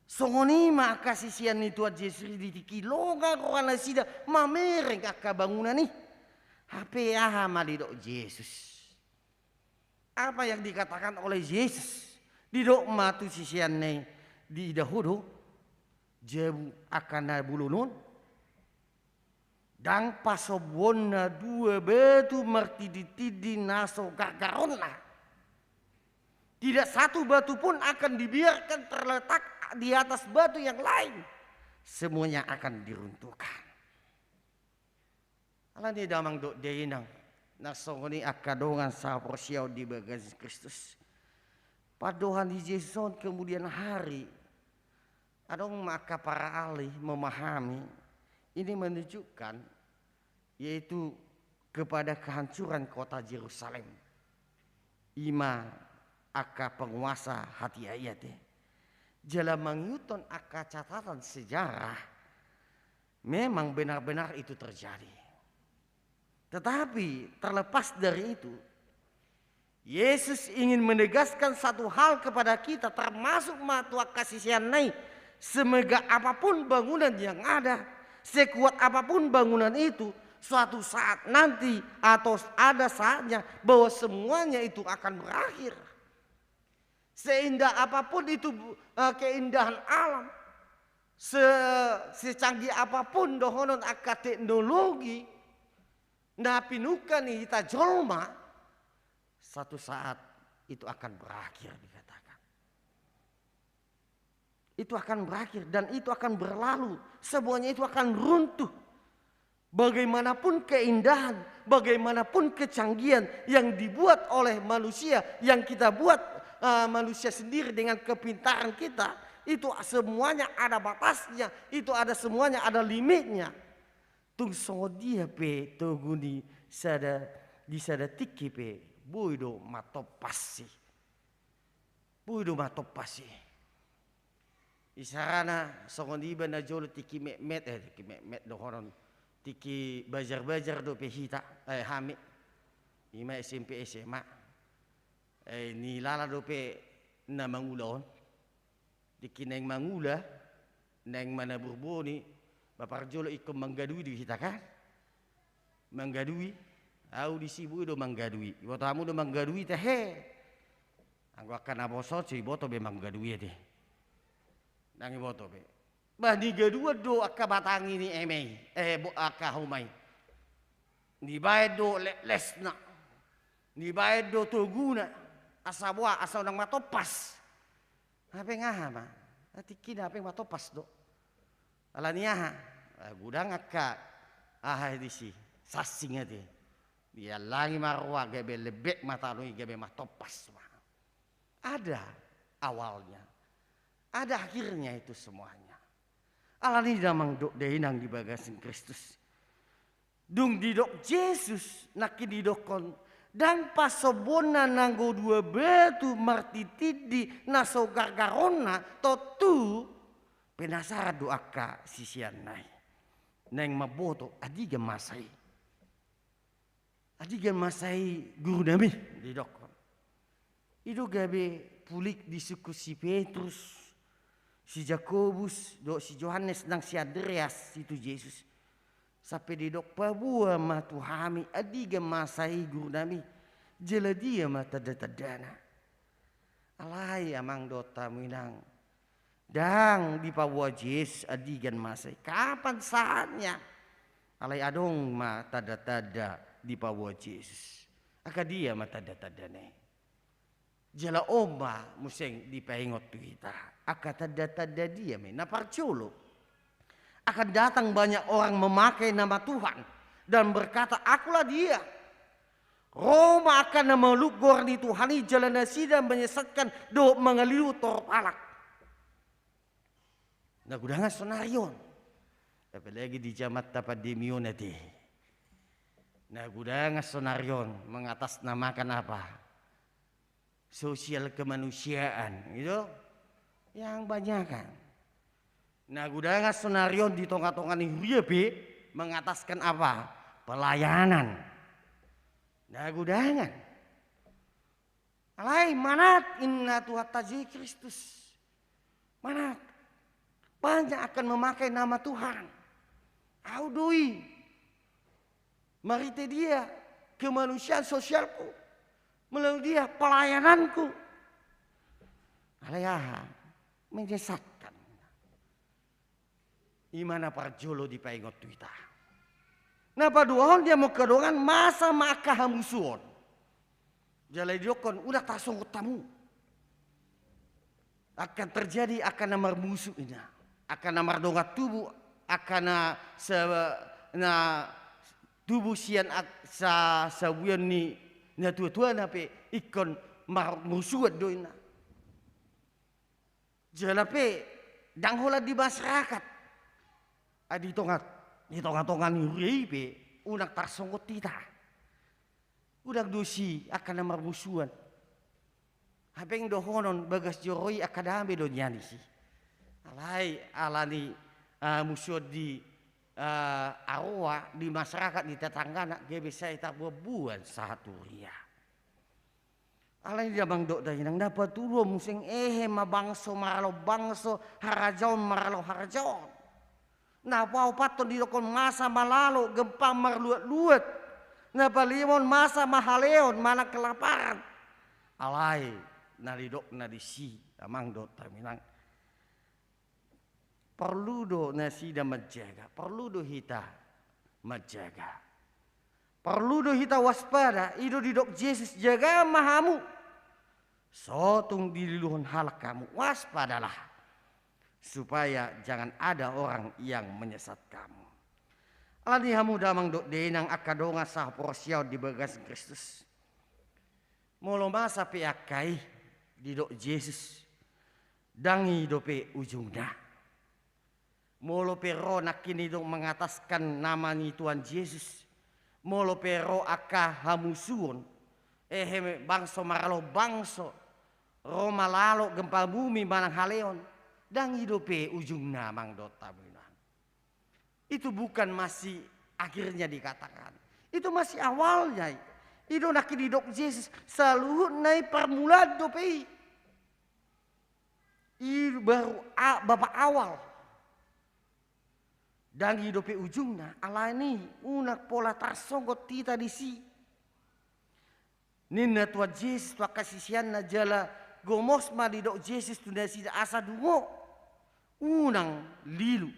Songon i ma angka sisean ni Tuhan Jesus i di tingki i, longang roha nasida mamereng angka bangunan i. Hape aha ma didok Jesus? Apa yang dikatakan oleh Jesus? Didok ma tu siseanna i, diida ho do jabu angka na bolon on? Ndang pasombuonna dua batu martinditindi na so gargaronna. Tidak satu batu pun akan dibiarkan terletak di atas batu yang lain. Semuanya akan diruntuhkan. Alani i damang dohot dainang, na songon i angka dongan sahaporseaon di bagasan Kristus. Pandohan ni Jesus on kemudian hari, adong ma angka para ahli memahami, ini menunjukkan, yaitu kepada kehancuran kota Jerusalem. I ma angka penguasa hatiha i ate. Jala mangihuthon angka catatan sejarah, memang benar-benar itu terjadi. Tetapi terlepas dari itu, Yesus ingin menegaskan satu hal kepada kita, termasuk ma tu angka siseanna i, Semegah apapun bangunan yang ada, sekuat apapun bangunan itu, suatu saat nanti atau ada saatnya bahwa semuanya itu akan berakhir. Seindah apapun itu, eh, keindahan alam, se-, secanggih apapun dohonon angka teknologi na pinungka ni hita jolma, satu saat itu akan berakhir, dikatakan. Itu akan berakhir dan itu akan berlalu. Semuanya itu akan runtuh. Bagaimanapun keindahan, bagaimanapun kecanggihan yang dibuat oleh manusia, yang kita buat, eh, manusia sendiri dengan kepintaran kita, itu semuanya ada batasnya, itu ada, semuanya ada limitnya. Tung songon dia pe togu ni sada, di sada tingki pe, boi do matompas i. Boi do matompas i. Isarana songon iba na jolo tingki metmet, eh, tingki metmet dohonon, tingki bajar-bajar dope hita, eh, hami. Ima S M P, S M A. Eh, nilala dope na mangula on. Tingki naeng mangula, naeng manabur boni, ba parjolo ingkon manggadui do hita kan? Manggadui, au disi boi do manggadui. Iboto hamu do manggadui tahe? Anggo angka na boso on, so iboto be manggadui ate. Ndang iboto be. Bah, nigaduan do angka batang i ni eme i, eh, bo-, angka homa i. Nibaen do leslesna. Nibaen do toguna. Asa boha, asa unang matompas. Hape nga aha ma? Tingkina hape matompas do. Alani aha? Ah, godang angka aha disi, sansing ate. Diallangi ma roha gabe lebek ma tano i gabe matompas ma. Ada awalnya. Ada akhirnya itu semuanya. Alani i damang dohot dainang di bagasan Kristus. Dung didok Jesus, nangkin didokkon, ndang pasombonna nanggo dua batu martindin di na so gargaronna, tontu penasaran do angka siseanna i. Naeng mamboto, andigan masa i. Andigan masa i gurunami, didokkon. I do gabe pulik disungkun si Petrus, si Jakobus, dohot si Johannes nang si Andreas i tu Jesus. Sampe didok, paboa ma tu hami andigan masa i gurunami, jala dia ma tanda-tandana. Alai amang dohot hamu inang, ndang dipaboa Jesus andigan masa i. Kapan saatnya? Alai adong ma tanda-tanda dipaboa Jesus. Angka dia ma tanda-tandana i? Jala on ma muse dipaingot tu hita. Angka tanda-tanda dia ma i? Na parjolo, akan datang banyak orang memakai nama Tuhan dan berkata, "Akulah dia." Ro ma angka na maluk goar ni Tuhan i jala nasida menyesatkan dohot mangalihu torop halak. Na gudangan sonari on. Apalagi di jamanta pandemi on ate. Na gudangan sonari on mengatasnamakan apa? Sosial kemanusiaan, gitu. Yang banyakan. Na gudangan sonari on di tonga-tonga ni huria pe mengataskan apa? Pelayanan. Na gudangan. Alai manat inna Tuhanta Jesus Kristus. Manat. Banyak akan memakai nama Tuhan. Au do i. Marhite dia kemanusiaan sosialku. Melalui dia pelayananku. Alai aha? Menyesatkan. Ima na parjolo dipaingot tu hita. Na paduahon dia mangkadongan masa ma angka hamusuon. Jala didokkon, unang tarsongot hamu. Akan terjadi angka na marmusu inna. Angka na mardongan tubu, angka na sa-, na tubu sian ak-, sa-, sabuan ni natua-tuana pe ingkon marmusuan do inna. Jala pe ndang holan di masyarakat. Ai di tonga, di tonga-tonga ni huria i pe unang tarsongot hita. Unang do disi angka na marmusuan. Hepeng dohonon bagas joro i angka dame do nian disi. Alai alani, ah, musuon di, ah, aroa, di masyarakat, di tetanggana, gabe sai tarbuan-buan sahat huria. Alai damang dohot dainang, na patuduhon muse ehe ma bangso maralo bangso, harajaon maralo harajaon. Na paopathon didokhon masa malalo, gempa marluat-luat. Na palimahon masa mahaleon, manang kelaparan. Alai na didokna disi, damang dohot dainang, porlu do nasida manjaga, porlu do hita manjaga. Porlu do hita waspada, i do didok Jesus, jaga ma hamu. So tung dililuhon halak hamu, waspadalah. Supaya jangan ada orang yang menyesat kamu. Alani i hamu damang dohot dainang angka dongan sahaporseaon di bagasan Kristus. Molo masa pe angka i didok Jesus, ndang i dope ujungna. Molo pe ro nangkin i do mengataskan nama ni Tuhan Jesus, molo pe ro angka hamusuon, ehe bangso maralo bangso, ro malalo gempa bumi manang haleon, ndang i dope ujungna damang dohot dainang. Itu bukan masih akhirnya dikatakan. Itu masih awalnya i. I do nangkin didok Jesus, saluhutna i parmulaan dope i. I baru a-, babak awal. Ndang i dope ujungna, alani i unang pola tarsonggot hita disi. Ninna Tuhan Jesus tu angka siseanna jala gomos ma didok Jesus tu nasida asa dungo unang lilu.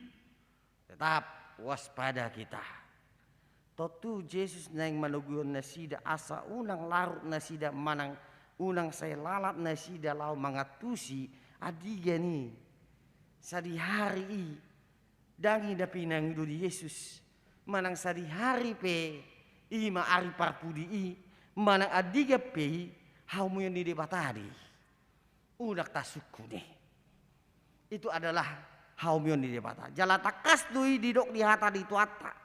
Tetap waspada kita. Tontu Jesus naeng manoguhon nasida asa unang larut nasida manang unang sai lalap nasida laho mangantusi andigan i. Sadihari i ndang i na pinangido ni Jesus. Manang sadihari pe i ma ari parpudi i, manang andigan pe i, haumon ni Debata do i. Unang tasungkun i. Itu adalah haumon ni Debata. Jala tangkas do i didok di hata ni Tuhanta.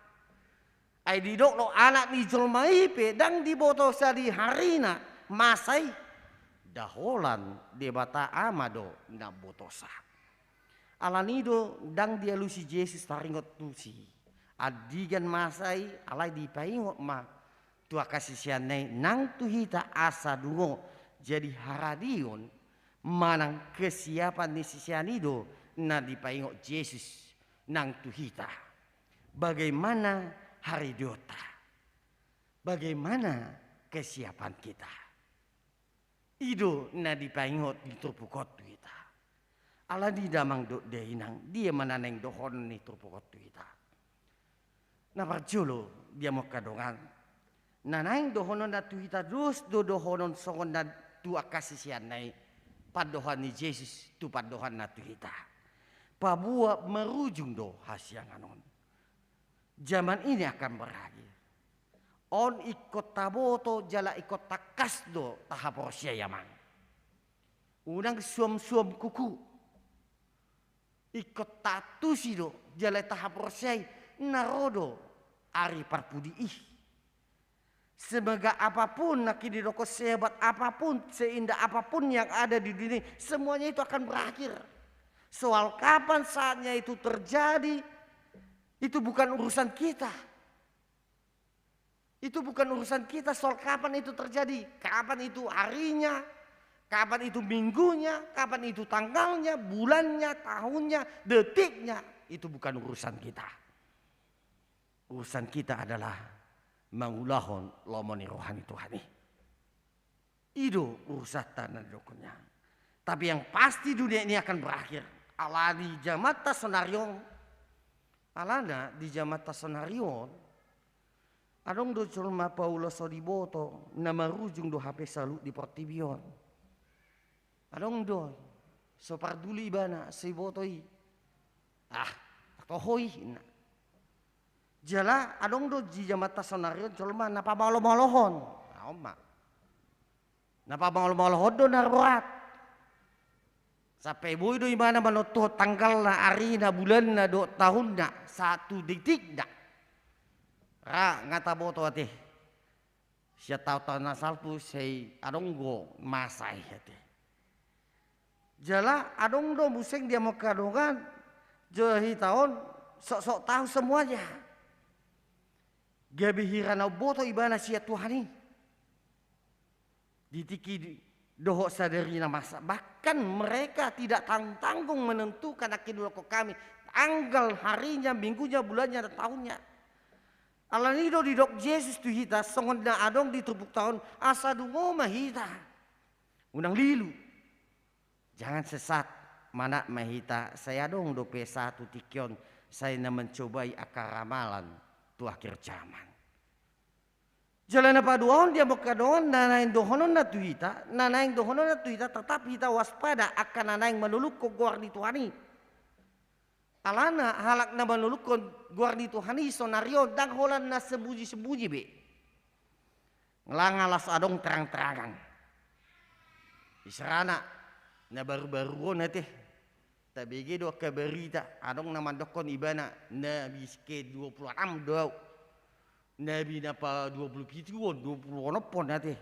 Ai didok do Anak ni jolma i pe ndang diboto sadiharina masa i. Nda holan Debata Ama do na mambotosa. Alani i do ndang dialusi Jesus taringot tusi andigan masa i, alai dipaingot ma tu angka siseanna i nang tu hita asa dungo jadi haradion manang kesiapan ni sisean i do na dipaingot Jesus nang tu hita. Bagaimana haradionta? Bagaimana kesiapan kita? I do na dipaingot ni turpuk on tu hita. Alani i damang dohot dainang, dia ma na naeng dohonon ni turpuk on tu hita? Na parjolo, dia ma angka dongan, na naeng dohononna tu hita dos do dohonon songon na tu angka siseanna i, pandohan ni Jesus tu pandohanna tu hita. Paboa marujung do hasiangan on. Zaman ini akan berakhir. On ingkon taboto jala ingkon tangkas do tahaporseai amang. Unang suam-suam kuku. Ingkon taantusi do jala tahaporseai na ro do ari parpudi i. Semegah apapun, nangkin didokhon sehebat apapun, seindah apapun yang ada di dunia ini, semuanya itu akan berakhir. Soal kapan saatnya itu terjadi, itu bukan urusan kita. Itu bukan urusan kita soal kapan itu terjadi, kapan itu harinya, kapan itu minggunya, kapan itu tanggalnya, bulannya, tahunnya, detiknya. Itu bukan urusan kita. Urusan kita adalah mangulahon lomo ni roha ni Tuhan i. I do urusanta na didokna. Tapi yang pasti dunia ini akan berakhir. Alani di jamanta sonari on, alana di jamanta sonari on, adong do jolma paula so diboto, na marujung do hape saluhut di portibi on. Adong do, so parduli ibana, so iboto i. Ah, toho i, ninna. Jala adong do di jamanta sonari on jolma na pamaolo-maolohon. Na on ma. Na pamaolo-maolohon do na roat. Sampe boi do ibana manontuhon tanggalna, arina, bulanna, dohot tahunna, sahat tu detikna. Ra nga taboto ate. Sian taon-taon na salpu sai adong do masa i ate. Jala adong do muse di hamu angka dongan, jala hita on sok-sok tahu semuanya. Gabe hira na umboto ibana sian Tuhan i. Di tingki di, dohot sadari na masa. Bahkan mereka tidak tanggung-tanggung menentukan, angka na didokkon hami, tanggal, harinya, minggunya, bulannya, dan tahunnya. Alani i do didok Jesus tu hita, songon na adong di turpukta on, asa dungo ma hita. Unang lilu. Jangan sesat, manat ma hita, sai adong dope satu tingki on, sai na mencobai angka ramalan tu akhir zaman. Jala na paduahon di hamu angka dongan, na naeng dohononna tu hita, na naeng dohononna tu hita, tetap hita waspada angka na naeng manolukhon goar ni Tuhan i. Alana halak na manolukhon goar ni Tuhan i saonari on ndang holan na sembunyi-sembunyi be. Ngelang alas adong terang-terangan. Isarana na baru-baru on ate. Tabege do angka barita, adong na mandokkon ibana nabi ke dua puluh enam do au. Nabi na pa dua puluh pitu on, dua puluh onom on ate.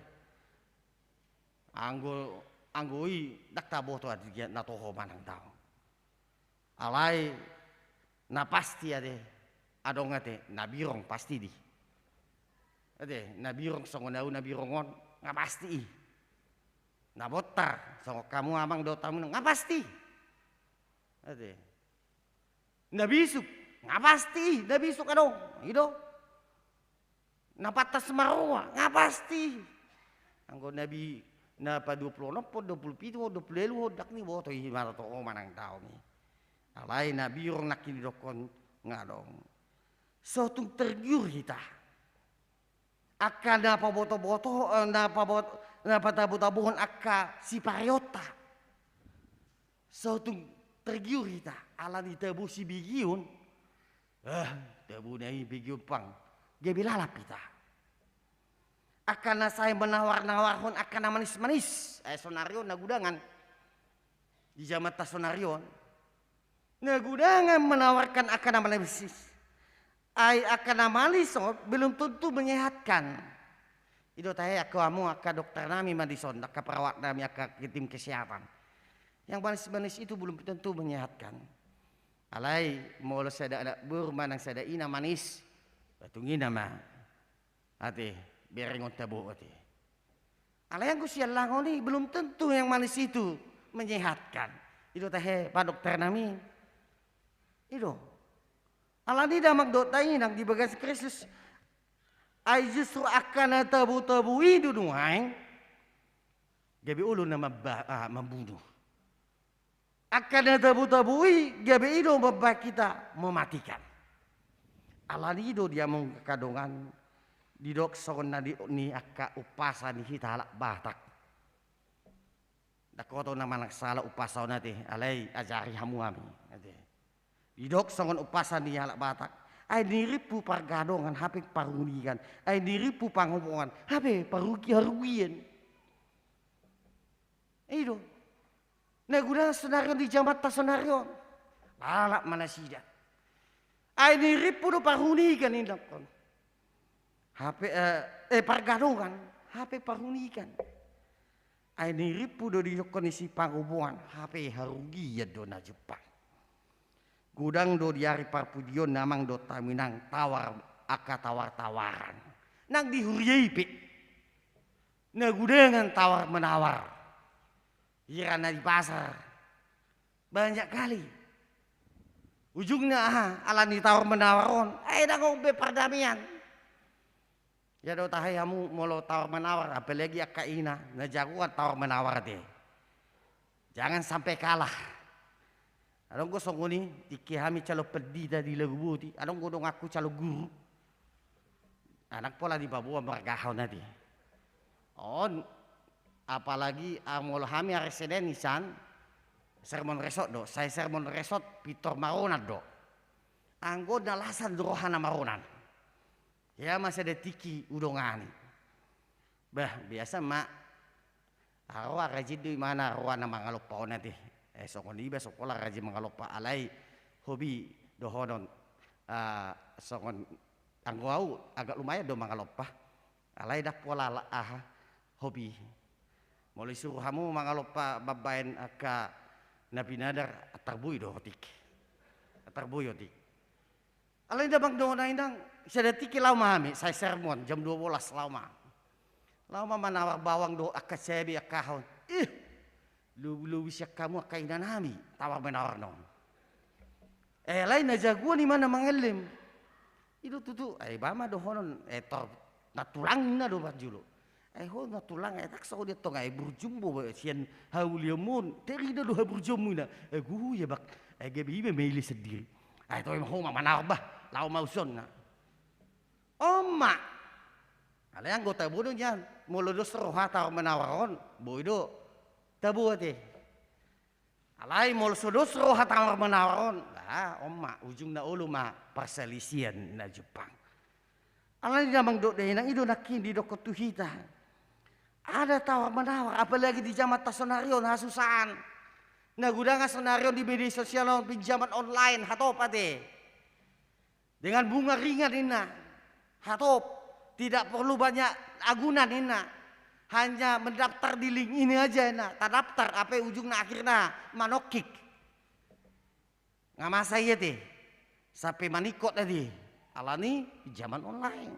Anggo, anggo i ndang taboto ate na toho manang daong. Alai na pasti ate, adong ate, na birong pasti di. Ate, na birong songon au na birong on, nga pasti i. Na bontar, songon hamu amang dohot hamu inang, nga pasti. Ate. Na bisuk, nga pasti i, na bisuk adong, i do. Na pantas maroa, nga pasti. Anggo nabi na pa dua puluh onom on, dua puluh pitu on, dua puluh ualu on, ndang diboto i manang toho manang daong i. Alai na birong nangkin didokkon nga adong. So tung tergiur hita. Angka na paboto-boto, eh, na pabot-, na patabo-tabohon angka sipareonta. So tung tergiur hita, alani tabo sibegeon. Ah, tabona i begeon pang. Gabe lalap hita. Angka na sai manawar-nawarhon angka na manis-manis. Ai saonari on na gudangan. Di jamanta saonari on. Na gudangan menawarkan angka na manis. Ai angka na manis on belum tentu menyehatkan. I do tahe angka hamu angka dokter nami ma dison, angka perawat nami, angka tim kesehatan. Yang manis-manis itu belum tentu menyehatkan. Alai molo sada anak boru manang sada ina manis, tung i nama. Ate, berengon tabo ate. Alai anggo sian langon i belum tentu yang manis itu menyehatkan. I do tahe pak dokter nami. I do. Alani damang dohot dainang di bagasan Kristus. Ai justru angka na tabo-tabo i do nuaeng gabe olo na mamba-, ah, mambunuh. Angka na tabo-tabo i gabe i do mambahen hita mematikan. Alani i do di hamu angka dongan, didok songon na didok ni angka umpasa ni hita halak Batak. Ndang hoto na manang sala umpasa on ate, alai ajari hamu hami ate. Didok songon umpasa ni halak Batak. Ai nirimpu pargadongan hape parunikan. Ai nirimpu pangomongan hape parugi-, harugian. I do. Na gudangan saonari on di jamanta saonari on. Lalap ma nasida. Ai nirimpu do parunikan inang on. Hape, eh, eh, pargadongan. Hape parunikan. Ai nirimpu do didokkon ni sipangomongan. Hape harugian do na jumpang. Godang do di ari parpudi on damang dohot hamu inang tawar, angka tawar-tawaran. Nang di huria i pe. Na gudangan tawar menawar. Hira na di pasar. Banyak kali. Ujungna aha, alani tawar menawar on. Ai ndang adong be pardamaian. Ia do tahe hamu molo tawar menawar, apalagi angka ina, na jagoan tawar menawar ate. Jangan sampai kalah. Adong do songon i, tingki hami calon pendita di Laguboti, adong do donganku calon guru. Ndang pola dipaboa margahon ate. On, apalagi, ah, molo hami ari Senen isan, sermon resort do, sai sermon resort pintor maronan do. Anggo na lasan do rohana maronan. Ia ma sada tingki hudongani. Bah, biasa ma. Roa rajin do imana roa na mangalompa on ate. Eh, songon iba so pola rajin mangalompa alai hobi dohonon. Ah, songon anggo au agak lumayan do mangalompa. Alai ndang pola la-, aha, hobi. Molo isuru hamu mangalompa mambaen angka na pinadar, antar boi do otik. Antar boi otik. Alai damang dohot dainang, sada tingki laho ma hami, sai sermon, jam dua belas laho ma. Laho ma manawar bawang dohot angka cabe, angka aha on. Ih, lobi-lobi sian hamu angka inanami tawar-menawar on. Eh, alai na jagoan i ma na mangellem. I do tutu, eh, ba ma dohonon, eh, tor, nantulang ninna do parjolo. Eh, ho nantulang, eh, tak so dia tong, eh, burjum bo sian hauliamu on, terida do haburjumu ninna. Eh, guhu ia bak, eh, gabe i ma maili sandiri. Eh, toe ma ho ma manawar bah, laho ma uson na. On ma. Alai anggo tabo do nian, molo dos roha tawar-menawar on, boi do tabo ate. Alai molo so dos roha tawar-menawar on, bah, on ma, ujungna olo ma parsalisian na jumpang. Alani damang dohot dainang, i do nangkin didokkon tu hita. Ada tawar-menawar, apalagi di jamanta sonari on, hasusaan. Na godang sonari on di media sosial on, pinjaman online, hatop ate. Dengan bunga ringan ninna. Hatop. Tidak perlu banyak agunan ninna. Hanya mendaftar di link ini aja ninna. Tadaftar, hape ujungna akhirna manongkik. Nga masa i ate. Sampe maningkot ate. Alani pinjaman online.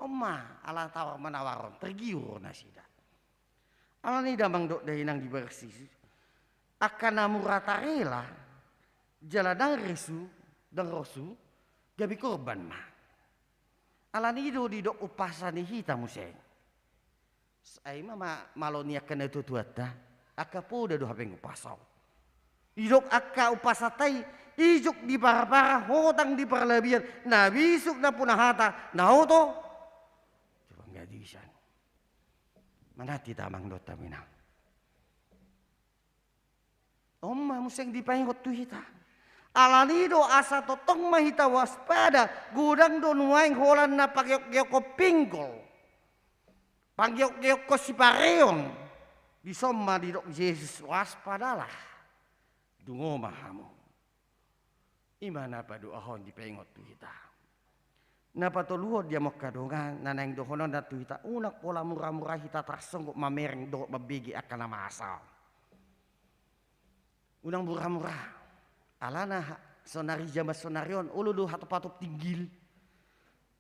On ma, ala tawar-menawar on, tergiur nasida. Alani damang dohot dainang di bagasan i, angka na murah tarela, jala ndang resu, ndang rosu, gabe korban ma. Alani i do didok umpasa ni hita muse. Ai ma, ma, malo ni angka natua-tuanta, angka poda do hape umpasa on. Didok angka umpasanta i, ijuk di para-para, hotang di parlabian, na bisuk nampuna hata, na oto. Coba nggak bisa. Manat hita amang dohot dainang. On ma muse dipaingot tu hita. Alani do asa tongtong ma hita waspada, godang do nuaeng holan na pageok-geokhon pinggol. Pageok-geokhon sipareon. Dison ma didok Jesus, waspadalah. Dungo ma hamu. I ma na padoahon dipaingot tu hita. Na patoluhon di hamu angka dongan, na naeng dohononna tu hita, unang pola mura-mura hita tarsonggot mamereng dohot mambege angka na masa. Unang mura-mura. Alana ha-, sonari jaman sonari on, olo do hatop-hatop tinggil.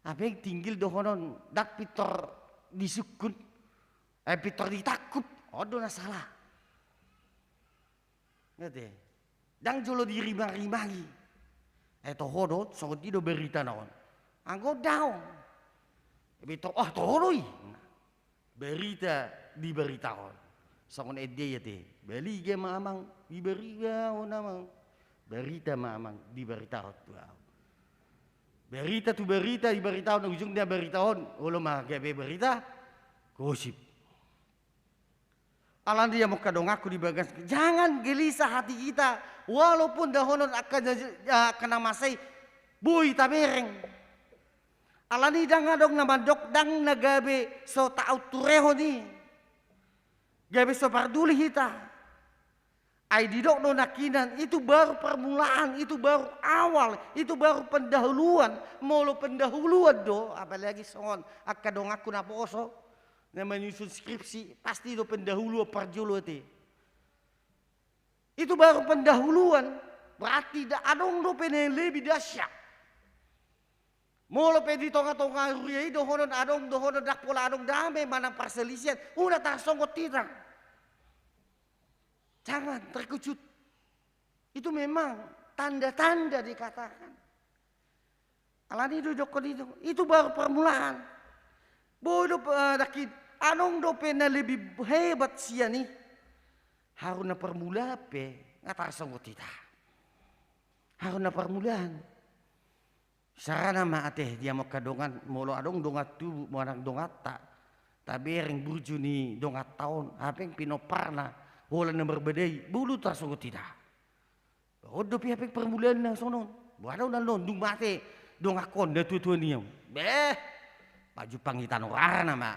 Hape tinggil dohonon, ndang pintor disungkun. Eh, pintor ditangkup. On do na sala. Nga ate. Ndang jolo dirimang-rimangi. Eh, toho do, songon i do berita na on. Anggo daong. Berita, ah, toho do i. Berita diberitahon. Songon ende i ate. Baliga ma amang, diberitahon amang. Berita ma amang, diberitahon tu ahu. Berita tu berita, diberitahon, ujungna berita on. Olo ma gabe berita gosip. Alani i amang dohot donganku di bagas, jangan gelisah hati kita, walaupun dohonon angka na, angka na masa i, boi tamereng. Alani i ndang adong na mandok, ndang na gabe so taunturehon i. Gabe so parduli hita. Ai didok do nangkinan, itu baru permulaan, itu baru awal, itu baru pendahuluan. Molo pendahuluan do, apalagi songon angka donganku naposo, na manyusun skripsi, pasti do pendahuluan parjolo ate. Itu baru pendahuluan, berarti ndang adong dope na lebih dahsyat. Molo pe di tonga-tonga huria i dohonon adong, dohonon ndang pola adong dame manang parsalisian, unang tarsonggot hita. Jangan terkejut. Itu memang tanda-tanda dikatakan. Alani i do didokkon i do. Itu baru permulaan. Boi do, eh, nangkin, adong dope na lebih hebat sian i. Haruna permulaan pe, nga tarsonggot hita. Haruna permulaan. Sarana ma ate di hamu angka dongan, molo adong dongan tubu manang donganta, tabereng burju ni donganta on, hape pinomparna, holan na marbadai, boi do tarsonggot hita. On dope hape permulaanna songon on. Boha do na londung mate donganhon, natua-tua nian. Beh, pajumpang i tano rarana ma.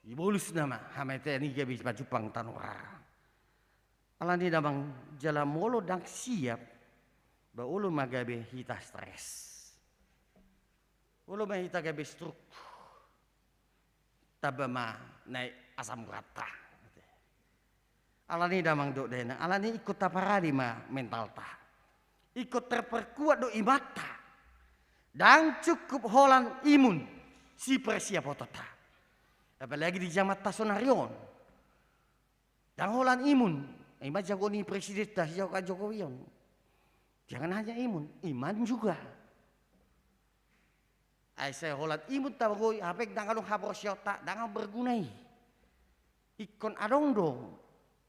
Ibolus nama, hamatean i gabe pajumpang tano rara. Alani i damang, jala molo ndang siap, ba olo ma gabe hita stres. Olo ma hita gabe stroke. Tamba ma naek asam uranta. Alani i damang dohot dainang, alani i ingkon taparade ma mentalta. Ingkon terperkuat do imanta. Ndang cukup holan imun sipersiaponta. Apalagi di jamanta sonari on. Ndang holan imun, ima jago ni presidenta si Joko-, Jokowi on. Jangan hanya imun, iman juga. Ai sai holan imun tabagoi, hape ndang adong haporseaonta, ndang adong berguna i. Ingkon adong do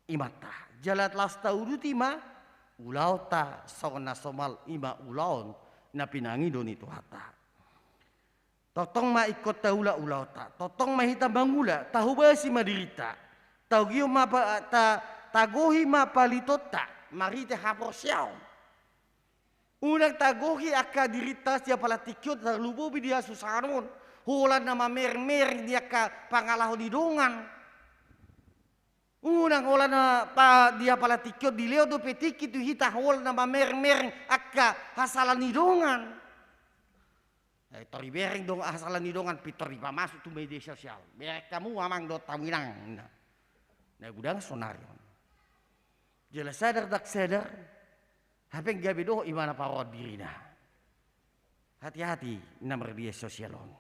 imanta. Jala laos tauduti ma ulaonta songon na somal, ima ulaon na pinangido ni Tuhanta. Tongtong ma ingkon taula ulaonta, tongtong ma hita mangula, tahobasi ma dirinta. Tagihon ma pa-, ta-, tagohi ma palitonta marhite haporseaon. Unang tagohi angka dirinta sian apala tingki on, tarlumobi di hasusahan on, holan na mamereng-mereng di angka pangalaho ni dongan. Unang holan na pa-, di apala tingki on dilehon dope tingki tu hita holan na mamereng-mereng angka hasala ni dongan. Eh, tor dibereng do hasala ni dongan, pintor dipamasuk tu media sosial. Bereng hamu amang dohot hamu inang. Na, na godang sonari on. Jala sadar ndang sadar, hape gabe dohot ibana paroan dirina. Hati-hati na marmedia sosial on.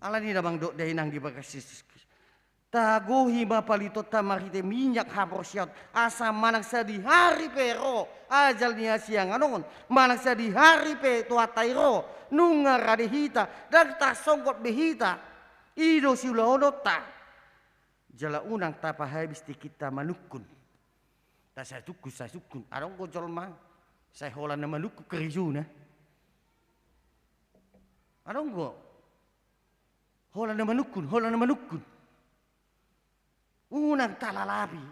Alani i damang dohot dainang di bagas Jesus Kristus, tagohi ma palitonta marhite minyak haporseaon, asa manang sadihari pe ro ajal ni hasiangan on, manang sadihari pe Tuhanta i ro, nunga rade hita, ndang tarsonggot be hita. I do siulaononta. Jala unang tapahabis tingkinta manungkun. Ta sai tungkun, sai tungkun. Adong do jolma sai holan na manungkun karejona. Adong do holan na manungkun, holan na manungkun. Unang talalapi.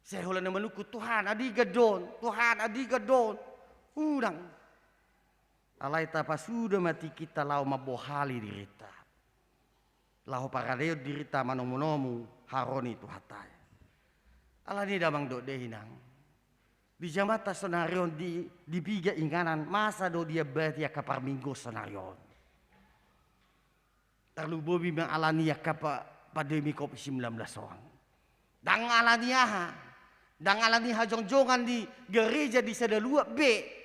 Sai holan na manungkun, Tuhan, andigan do on, Tuhan, andigan do on. Unang. Alai tapasuda ma tingkinta laho mambohali dirinta, laho paradehon dirinta manomu-nomu haroro ni Tuhanta i. Alani i damang dohot dainang, di jamanta sonari on di, di piga inganan, masa do diambati angka parmingguon sonari on. Tarlumobi ma alani angka pa-, pandemi covid sembilan belas on. Ndang alani aha, ndang alani hajongjongan di gareja di sada luat be.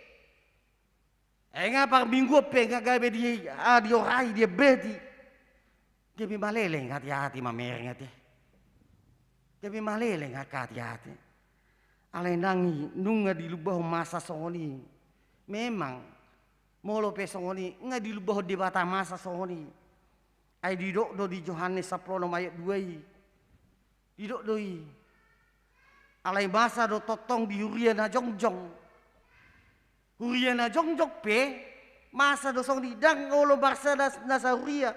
Ai nga parmingguon pe nga gabe di, ah, diorai, diambati. Gabe maleleng hati-hati mamereng ate. Gabe maleleng angka hati-hati. Alai nang i nunga dilumbahon masa songon i. Memang molo pe songon i nga dilumbahon Debata masa songon i. Ai didok do di Johannes sampulu onom ayat dua i. Didok do i. Alai masa do tongtong di huria na jongjong. Huria na jongjong pe masa do songon i, ndang olo marsada na sahuria.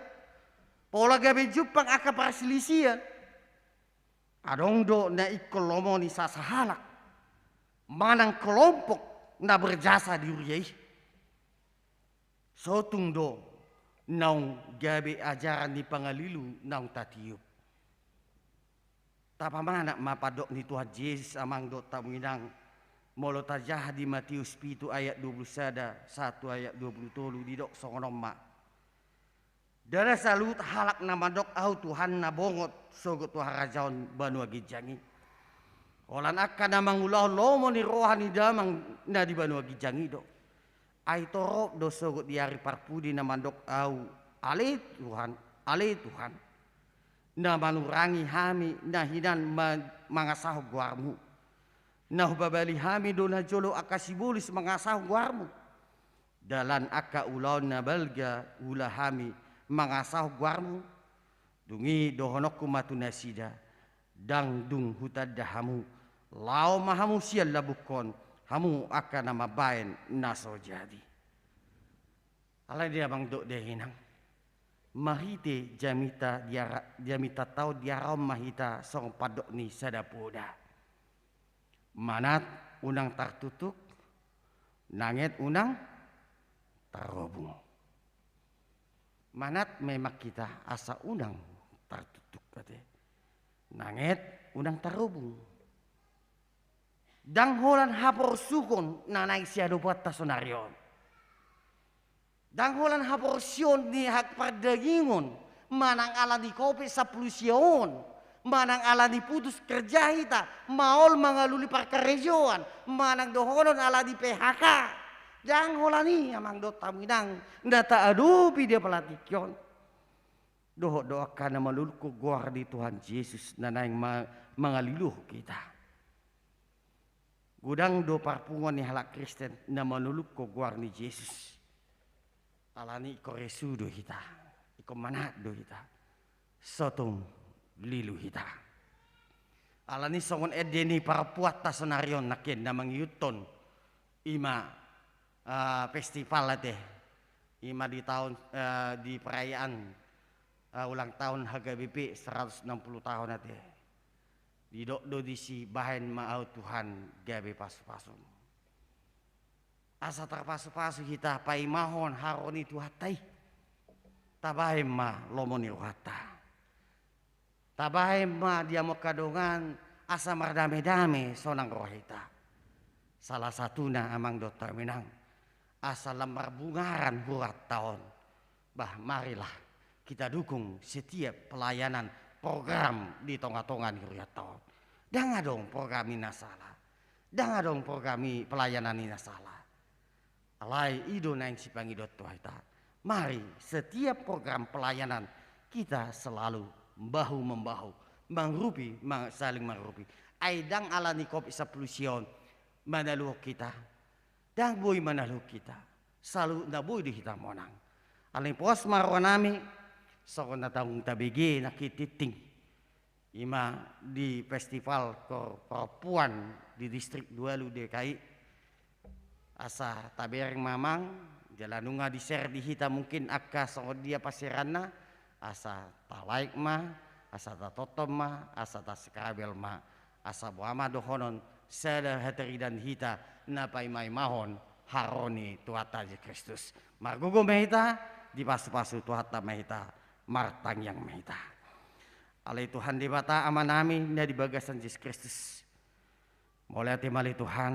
Pola gabe jumpang angka parsilisian. Adong do na ingkon lomo ni sasahalak manang kelompok na berjasa di huria i. Sotung do naung gabe ajaran ni pangalilu naung tatiop. Tapamanat ma pandok ni Tuhan Jesus amang dohot hamu inang, molo tajaha di Matius pitu ayat dua pulu sada sahat tu ayat dua pulu tolu, didok songon on ma. Ndada saluhut halak na mandok Ahu Tuhan na bongot sogot tu harajaon banua ginjang i. Holan angka na mangulahon lomo ni roha ni Damang na di banua ginjang i do. Ai torop do sogot di ari parpudi na mandok Ahu, ale Tuhan, ale Tuhan, na manurangi hami na hinan ma-, mangasahon goarmu. Na hupabali hami do najolo angka sibolis mangasahon goarmu. Dalan angka ulaon na balga huula hami mangasahon goarmu. Dung i dohononku ma tu nasida, ndang dung hutanda hamu, laho ma hamu sian lambungkon, hamu angka na mambahen na so jadi. Alai damang dohot dainang, marhite jamita diara-, jamita taon diarahon ma hita songon pandok ni sada poda. Manat unang tartutuk, nanget unang tarobung. Manat memang hita asa unang tartutuk ate. Nanget unang tarobung. Ndang holan haporsuhon na naeng siadopanta sonari on. Ndang holan haporseaon ni hak pardagingon, manang ala ni covid sampulu sia on, manang ala ni putus kerja hita, maol mangalului parkarejoan, manang dohonon ala ni P H K. Ndang holan i amang dohot hamu inang na taadopi di apala tingki on. Dohot do angka na manulukhon goar ni Tuhan Jesus na naeng ma-, mangaliluhon hita. Godang do parpunguan ni halak Kristen na manulukhon goar ni Jesus. Alani ingkon resu do hita, ingkon manat do hita, so tung lilu hita. Alani songon ende ni parompuanta sonari on nangkin na mangihuthon, i ma, eh, festival ate, i ma di taon, eh, di perayaan, eh, ulang tahun H K B P seratus enam puluh tahun ate. Didok do disi, bahen ma ahu Tuhan gabe pasupasum. Asa tarpasupasu hita paimahon haroro ni Tuhanta i. Tabahen ma lomo ni rohanta. Tabahen ma di hamu angka dongan asa mardamedame sonang roha hita. Salah satuna amang dohot hamu inang, asa lam marbungaran huranta on. Bah, marilah kita dukung setiap pelayanan program di tongatonga ni hurianta on. Ndang adong program i na sala. Ndang adong program i, pelayanan i na sala. Alai i do naeng sipangidoan tu hita. Mari setiap program pelayanan kita selalu bahu-membahu, mangurupi, mang-, saling mangurupi. Ai ndang alani covid sampulu sia on manaluhon hita. Ndang boi manaluhon hita. Saluhutna boi do hita monang. Alani pos ma rohanami, songon na tanggung tabege nangkin tingting. I ma di festival kor-, parompuan di distrik dua pulu D K I. Asa tabereng ma amang, jala nunga di-share di hita mungkin angka songon dia pasiranna, asa ta-like ma, asa tatonton ma, asa ta-subscribe ma, asa boha ma dohonon sada hataridaan hita na paimaimahon haroro ni Tuhanta Jesus Kristus. Margogo ma hita, dipasupasu Tuhanta ma hita, martangiang ma hita. Ale Tuhan Debata Amanami na di bagasan Jesus Kristus. Mauliate ma ale Tuhan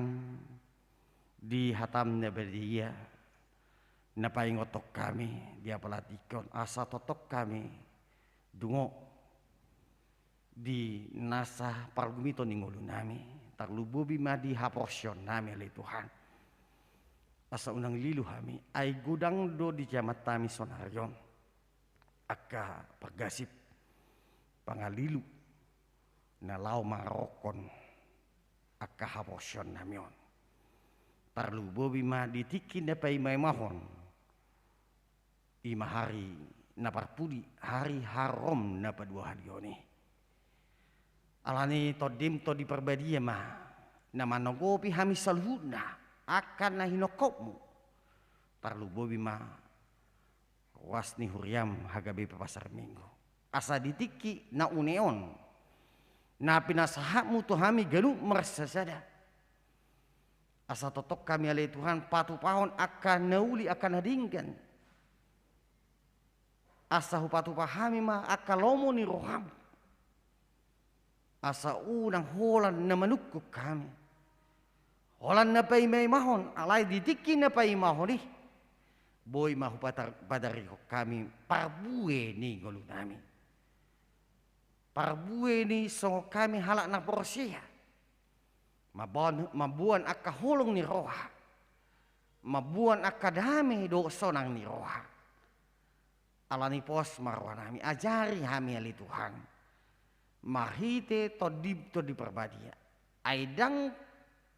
di hatam na badia, na paingothon hami di apala tingki on asa tongtong hami dungo di nasa pargumiton ni ngolunami, tarlumobi ma di haporseaonnami ale Tuhan. Asa unang lilu hami, ai godang do di jaman nami sonari on angka pargasip, pangalilu na laho mangarokkon angka haporseaonnami on. Tarlumobi ma di tingki na paimaimahon, i ma hari na parpudi, hari harom na paduahalihon i. Alani Tondim Tondi Parbadia ma na manonggopi hami saluhutna angka na hinongkopmu. Tarlumobi ma ruas ni huriam H K B P Pasar Minggu. Asa di tingki na une on, na pinasahatmu tu hami ganup marsasada, asa tongtong hami ale Tuhan patupahon angka na uli, angka na denggan. Asa hupatupa hami ma angka lomo ni roham. Asa unang holan na manungkun hami, holan na paimaimahon, alai di tingki na paimahon i, boi ma hupatar-, patarihon hami parbue ni ngolunami. Parbue ni songon hami halak na porsea. Mamboan, mamboan angka holong ni roha. Mamboan angka dame dohot sonang ni roha. Alani pos ma rohanami, ajari hami ale Tuhan. Marhite Tondim Tondi Parbadia. Ai ndang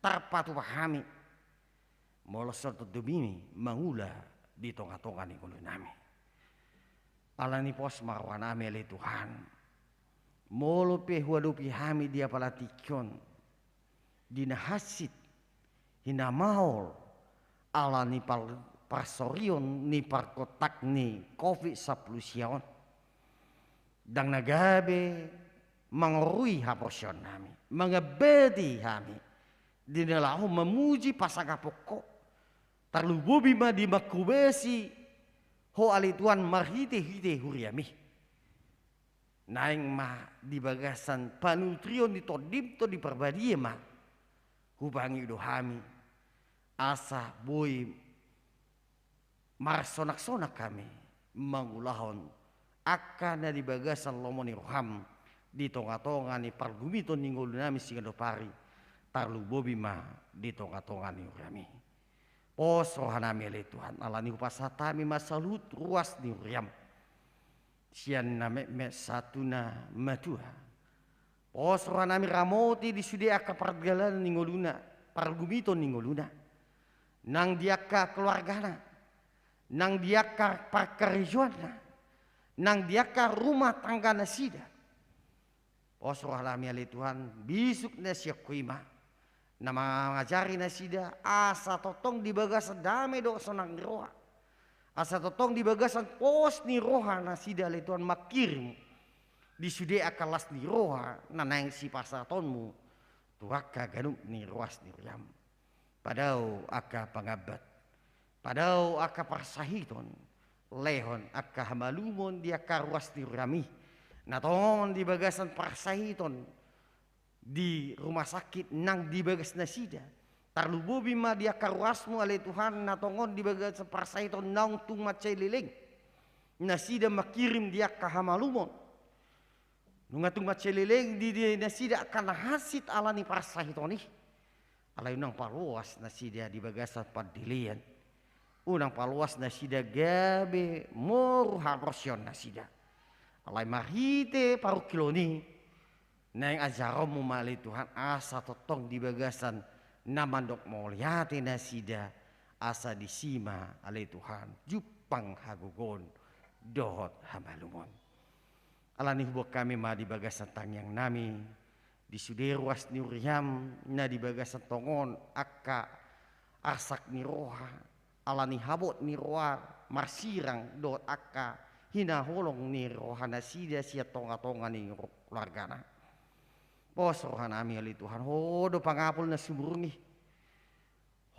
tarpatupa hami molo so tondimi mangula di tongatonga ni ngolunami. Alani pos ma rohanami ale Tuhan. Molo pe huadopi hami di apala tingki on di na hansit, hinamaol, alani pal-, parsorion ni parkontak ni covid sampulu sia on. Ndang na gabe mangorui haporseaonnami, mangambati hami di na laho mamuji pasangaphon Ho. Tarlumobi ma di manghobasi Ho ale Tuhan marhitehite huriami. Naeng ma di bagasan panutrion ni Tondim Tondi Parbadia ma hupangido hami, asa boi marsonaksonak hami mangulahon angka na di bagasan lomo ni roham di tongatonga ni pargumiton ni ngolunami siganup ari, tarlumobi ma di tongatonga ni huriami. Pos rohanami ale Tuhan, alani hupasahat hami ma saluhut ruas ni huriam. sian na metmet sahat tu na matua. Pos rohanami ramoti di sude angka parjalanan ni ngoluna, pargumiton ni ngoluna, nang di angka keluargana, nang di angka parkarejoanna, nang di angka rumah tangga nasida. Pos rohanami ale Tuhan, bisuk na sian Ho i ma na mangajari nasida asa tongtong di bagasan dame dohot sonang ni roha, asa tongtong di bagasan pos ni roha nasida ale Tuhan mangkirim di sude angka las ni roha na naeng sipasahatonmu tu angka ganup ni ruas ni huriam. Padao angka pangambat, padao angka parsahiton, lehon angka hamalumon di angka ruas ni huriam i, na tongon di bagasan parsahiton di rumah sakit nang di bagas nasida. Tarlumobi ma di angka ruasmu ale Tuhan na tongon di bagasan parsahiton naung tung mansai leleng nasida mangkirim di angka hamalumon. Nunga tung mansai leleng di, di nasida angka na hansit ala ni parsahiton i. Alai unang paloas nasida di bagasan pandelean. Unang paloas nasida gabe moru haporseaon nasida. Alai marhite parungkilon i, naeng ajaronmu ma ale Tuhan asa tongtong di bagasan na mandok mauliate nasida, asa disi ma ale Tuhan jumpang hagogoon dohot hamalumon. Alani huboan hami ma di bagasan tangiangnami di sude ruas ni huriam na di bagasan tongon angka arsak ni roha, alani habot ni roha marsirang dohot angka hinaholong ni roha nasida sian tongatonga ni keluargana. Pos rohanami ale Tuhan, Ho do pangapul na sumurung i.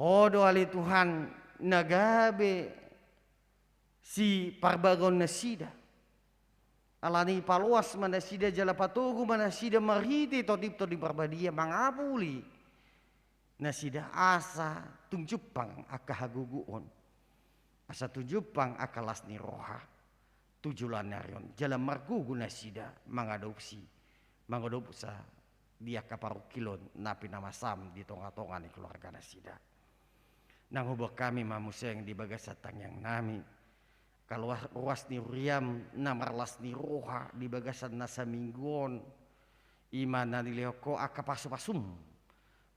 Ho do ale Tuhan na gabe siparbagaon nasida. Alani paloas ma nasida jala patogu ma nasida marhite Tondi, Tondi Parbadia mangapuli nasida asa tung jumpang angka hagogoon, asa tung jumpang angka las ni roha tu joloan ni ari on jala margogo nasida mangadopsi, mangadopsa di angka parungkilon na pinamasaM di tongatonga ni keluarga nasida. Nang huboan hami ma muse di bagasan tangiangnami, angka ruas ni huriaM na marlas ni roha di bagasan na saminggu on, i ma na nilehon Ho angka pasupasuM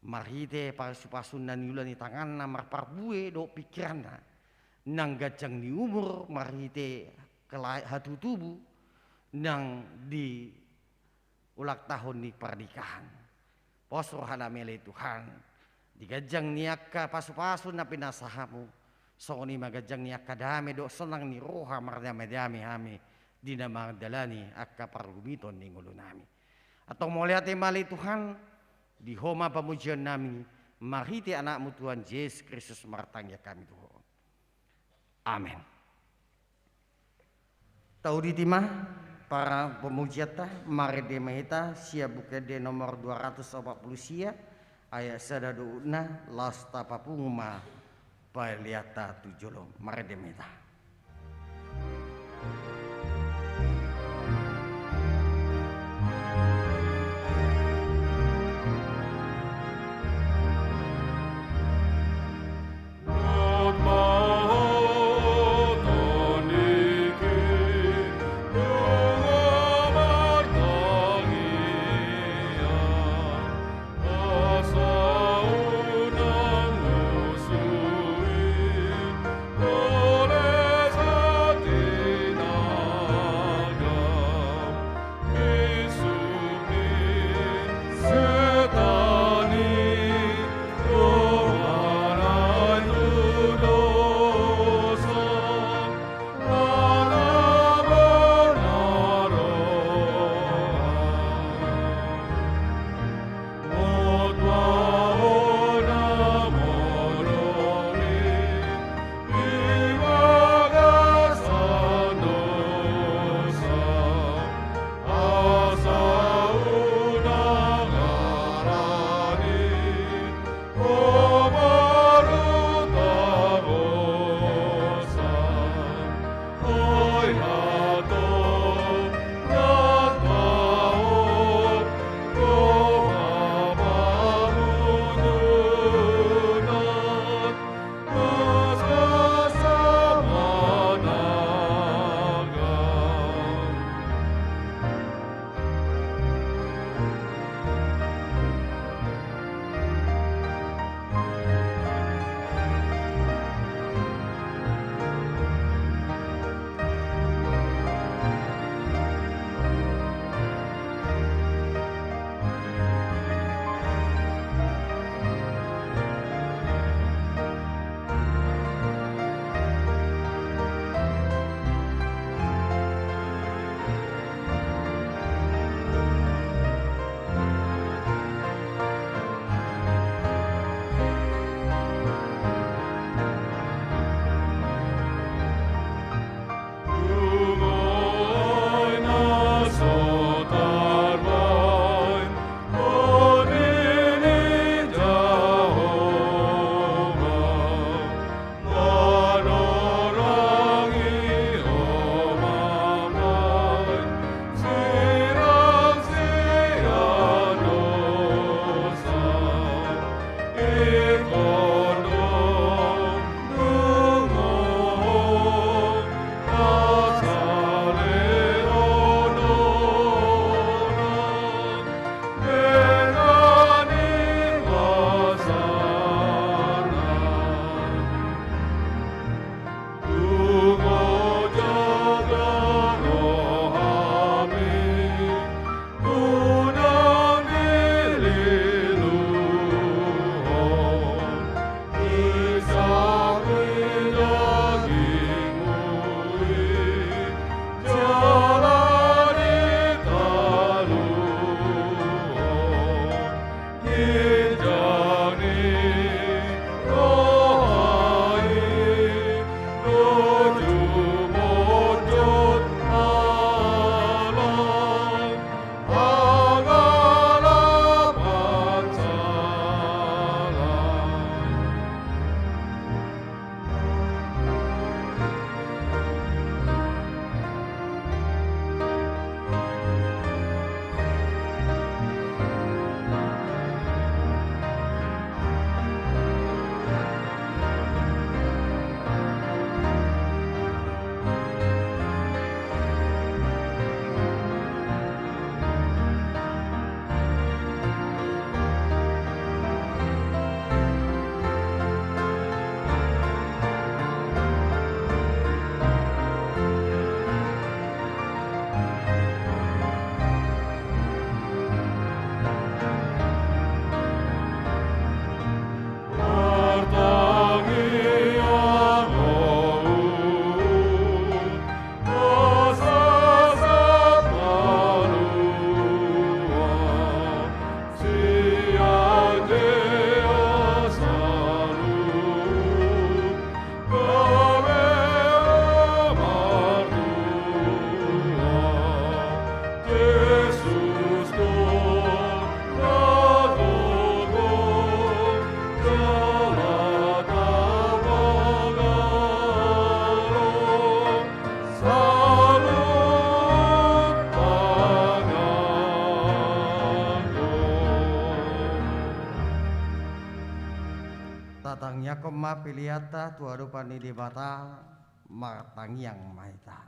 marhite pasupasuNa, niula ni tanganna marparbue dohot pingkiranna, nang ganjang ni umur marhite kela-, hatutubu, nang di ulang tahun ni pernikahan. Pos rohanami ale Tuhan, di ganjang ni angka pasupasu na pinasahatMu, songon i ma ganjang ni angka dame dohot sonang ni roha mardamedame hami di na mandalani angka pargumiton ni ngolunami. Antong mauliate ma ale Tuhan, di Ho ma pamujionnami, marhite AnakMu Tuhan Jesus Kristus martangiang hami tu Ho. Amen. Tauditi ma para pemujianta, marende ma hita sian Buku Ende nomor dua ratus opat pulu sia, ayat sada dohot na, laos tapapungu ma peleanta tu jolo, marende ma hita. Tatangiangkon ma peleanta tu adopan ni Debata. Martangiang ma hita.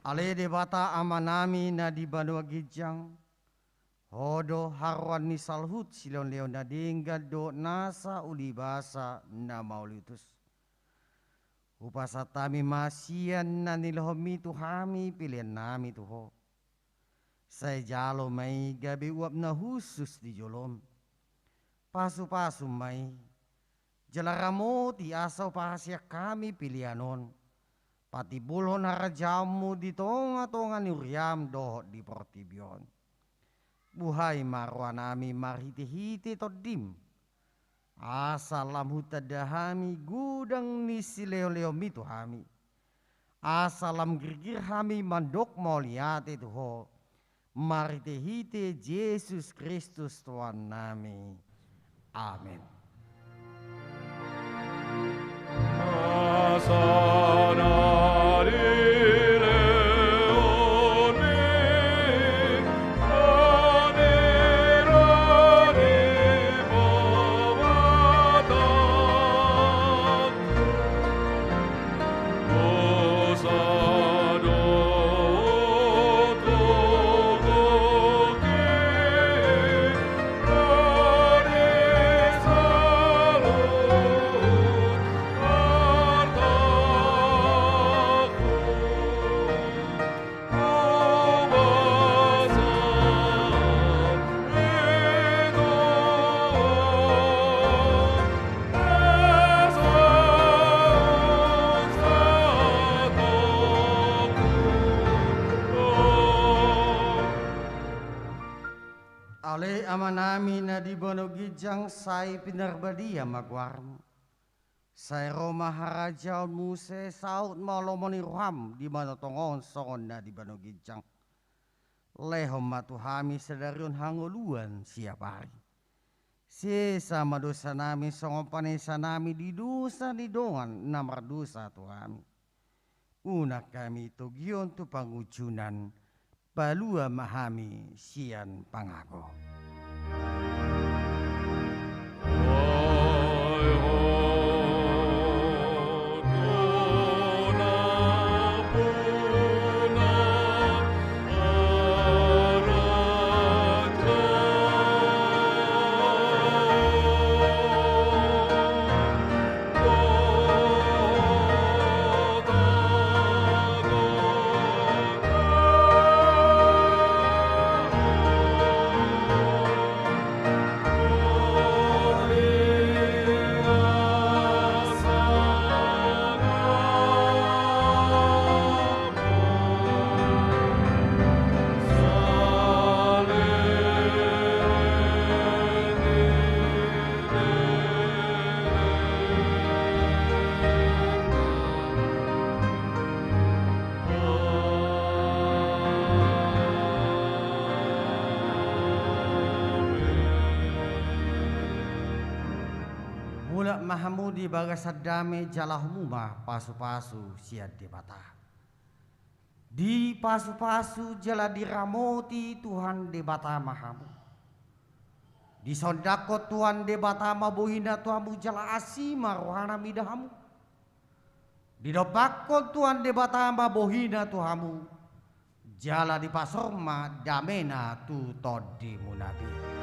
Ale Debata Amanami na di banua ginjang, Ho do haroan ni saluhut silehonlehon na denggan dohot nasa ulibasa na mauliutus. Hupasahat hami ma sian na nilehonmi tu hami peleannami tu Ho. Sai jalo ma i gabe uap na hushus di jolom. Pasupasu ma i, jala ramoti asa huparhaseang hami pelean on patimbulhon harajaonmu di tongatonga ni huriam dohot di portibi on. Buhai ma rohanami marhitehite Tondim, asa lam hutanda hami godang ni silehonlehonmi tu hami, asa lam girgir hami mandok mauliate tu Ho, marhitehite Jesus Kristus Tuhannami. Amen. Ale Amanami na di banua ginjang, sai pinarbadia ma goarmu. Sai ro ma harajaonmu, sai saut ma lomo ni roham di banua tonga on songon na di banua ginjang. Lehon ma tu hami sadari on hangoluan siapari. Sesa ma dosanami songon panesanami di dosa ni dongan na mardosa tu hami. Unang hami togihon tu pangunjunan, palua ma hami sian pangago. Dak ma hamu di bagasan dame jala hamu ma pasu-pasu sian Debata. Dipasupasu jala diramoti Tuhan Debata ma hamu. Disondangkon Tuhan Debata ma bohina tu hamu jala asi ma rohana mida hamu. Didompakkon Tuhan Debata ma bohina tu hamu, jala dipasaor ma damena tu tondimuna be.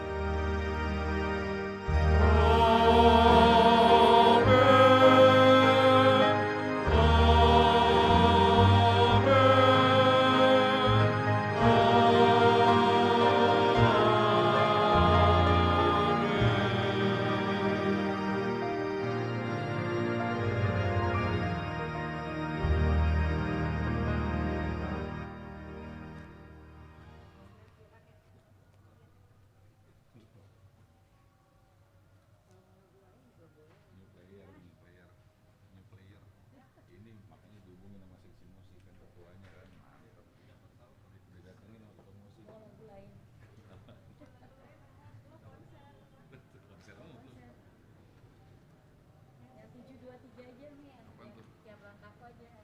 Ini makanya dihubungin sama Siksi Musik, kan ketuanya kan, mantap. Didatengin sama tukang musik. Mau lagu lain. Betul, konser mulu. Yang tujuh dua tiga aja nih, yang apaan tuh? Tiap langkahku aja.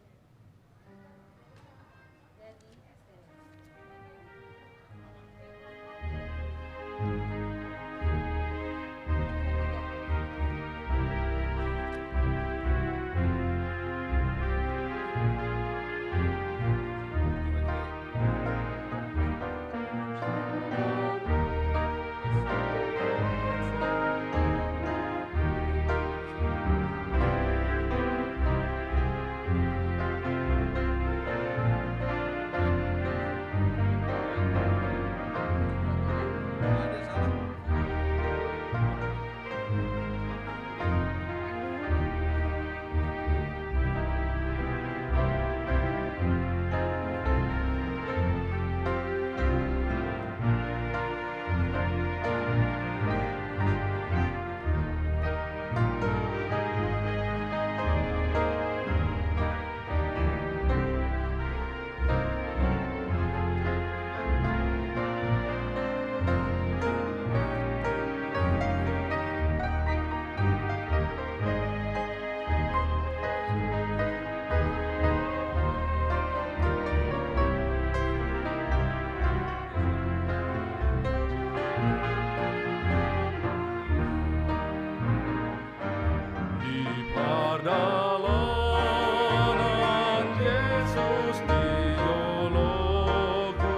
Di pardalanan Jesus di joloku,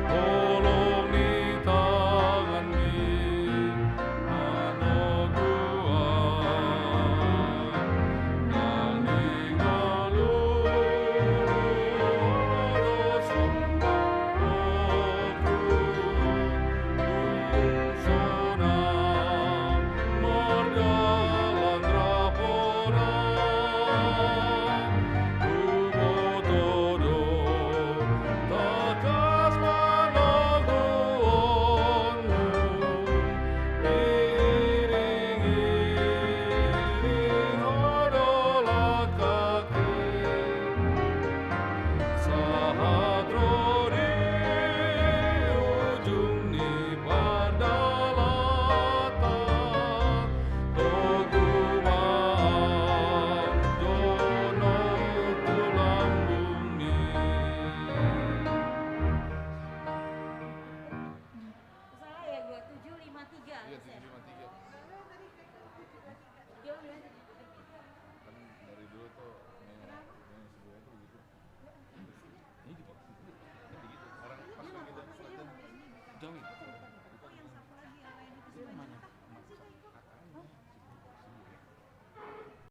holong ni tanganmi manoguan. Iring-iring ho do langkahki, sahat ro di ujung ni pardalanan, togu ma jonok tu lambungmi. Salah ya gua, tujuh lima tiga. Iya, tujuh lima tiga. Dia udah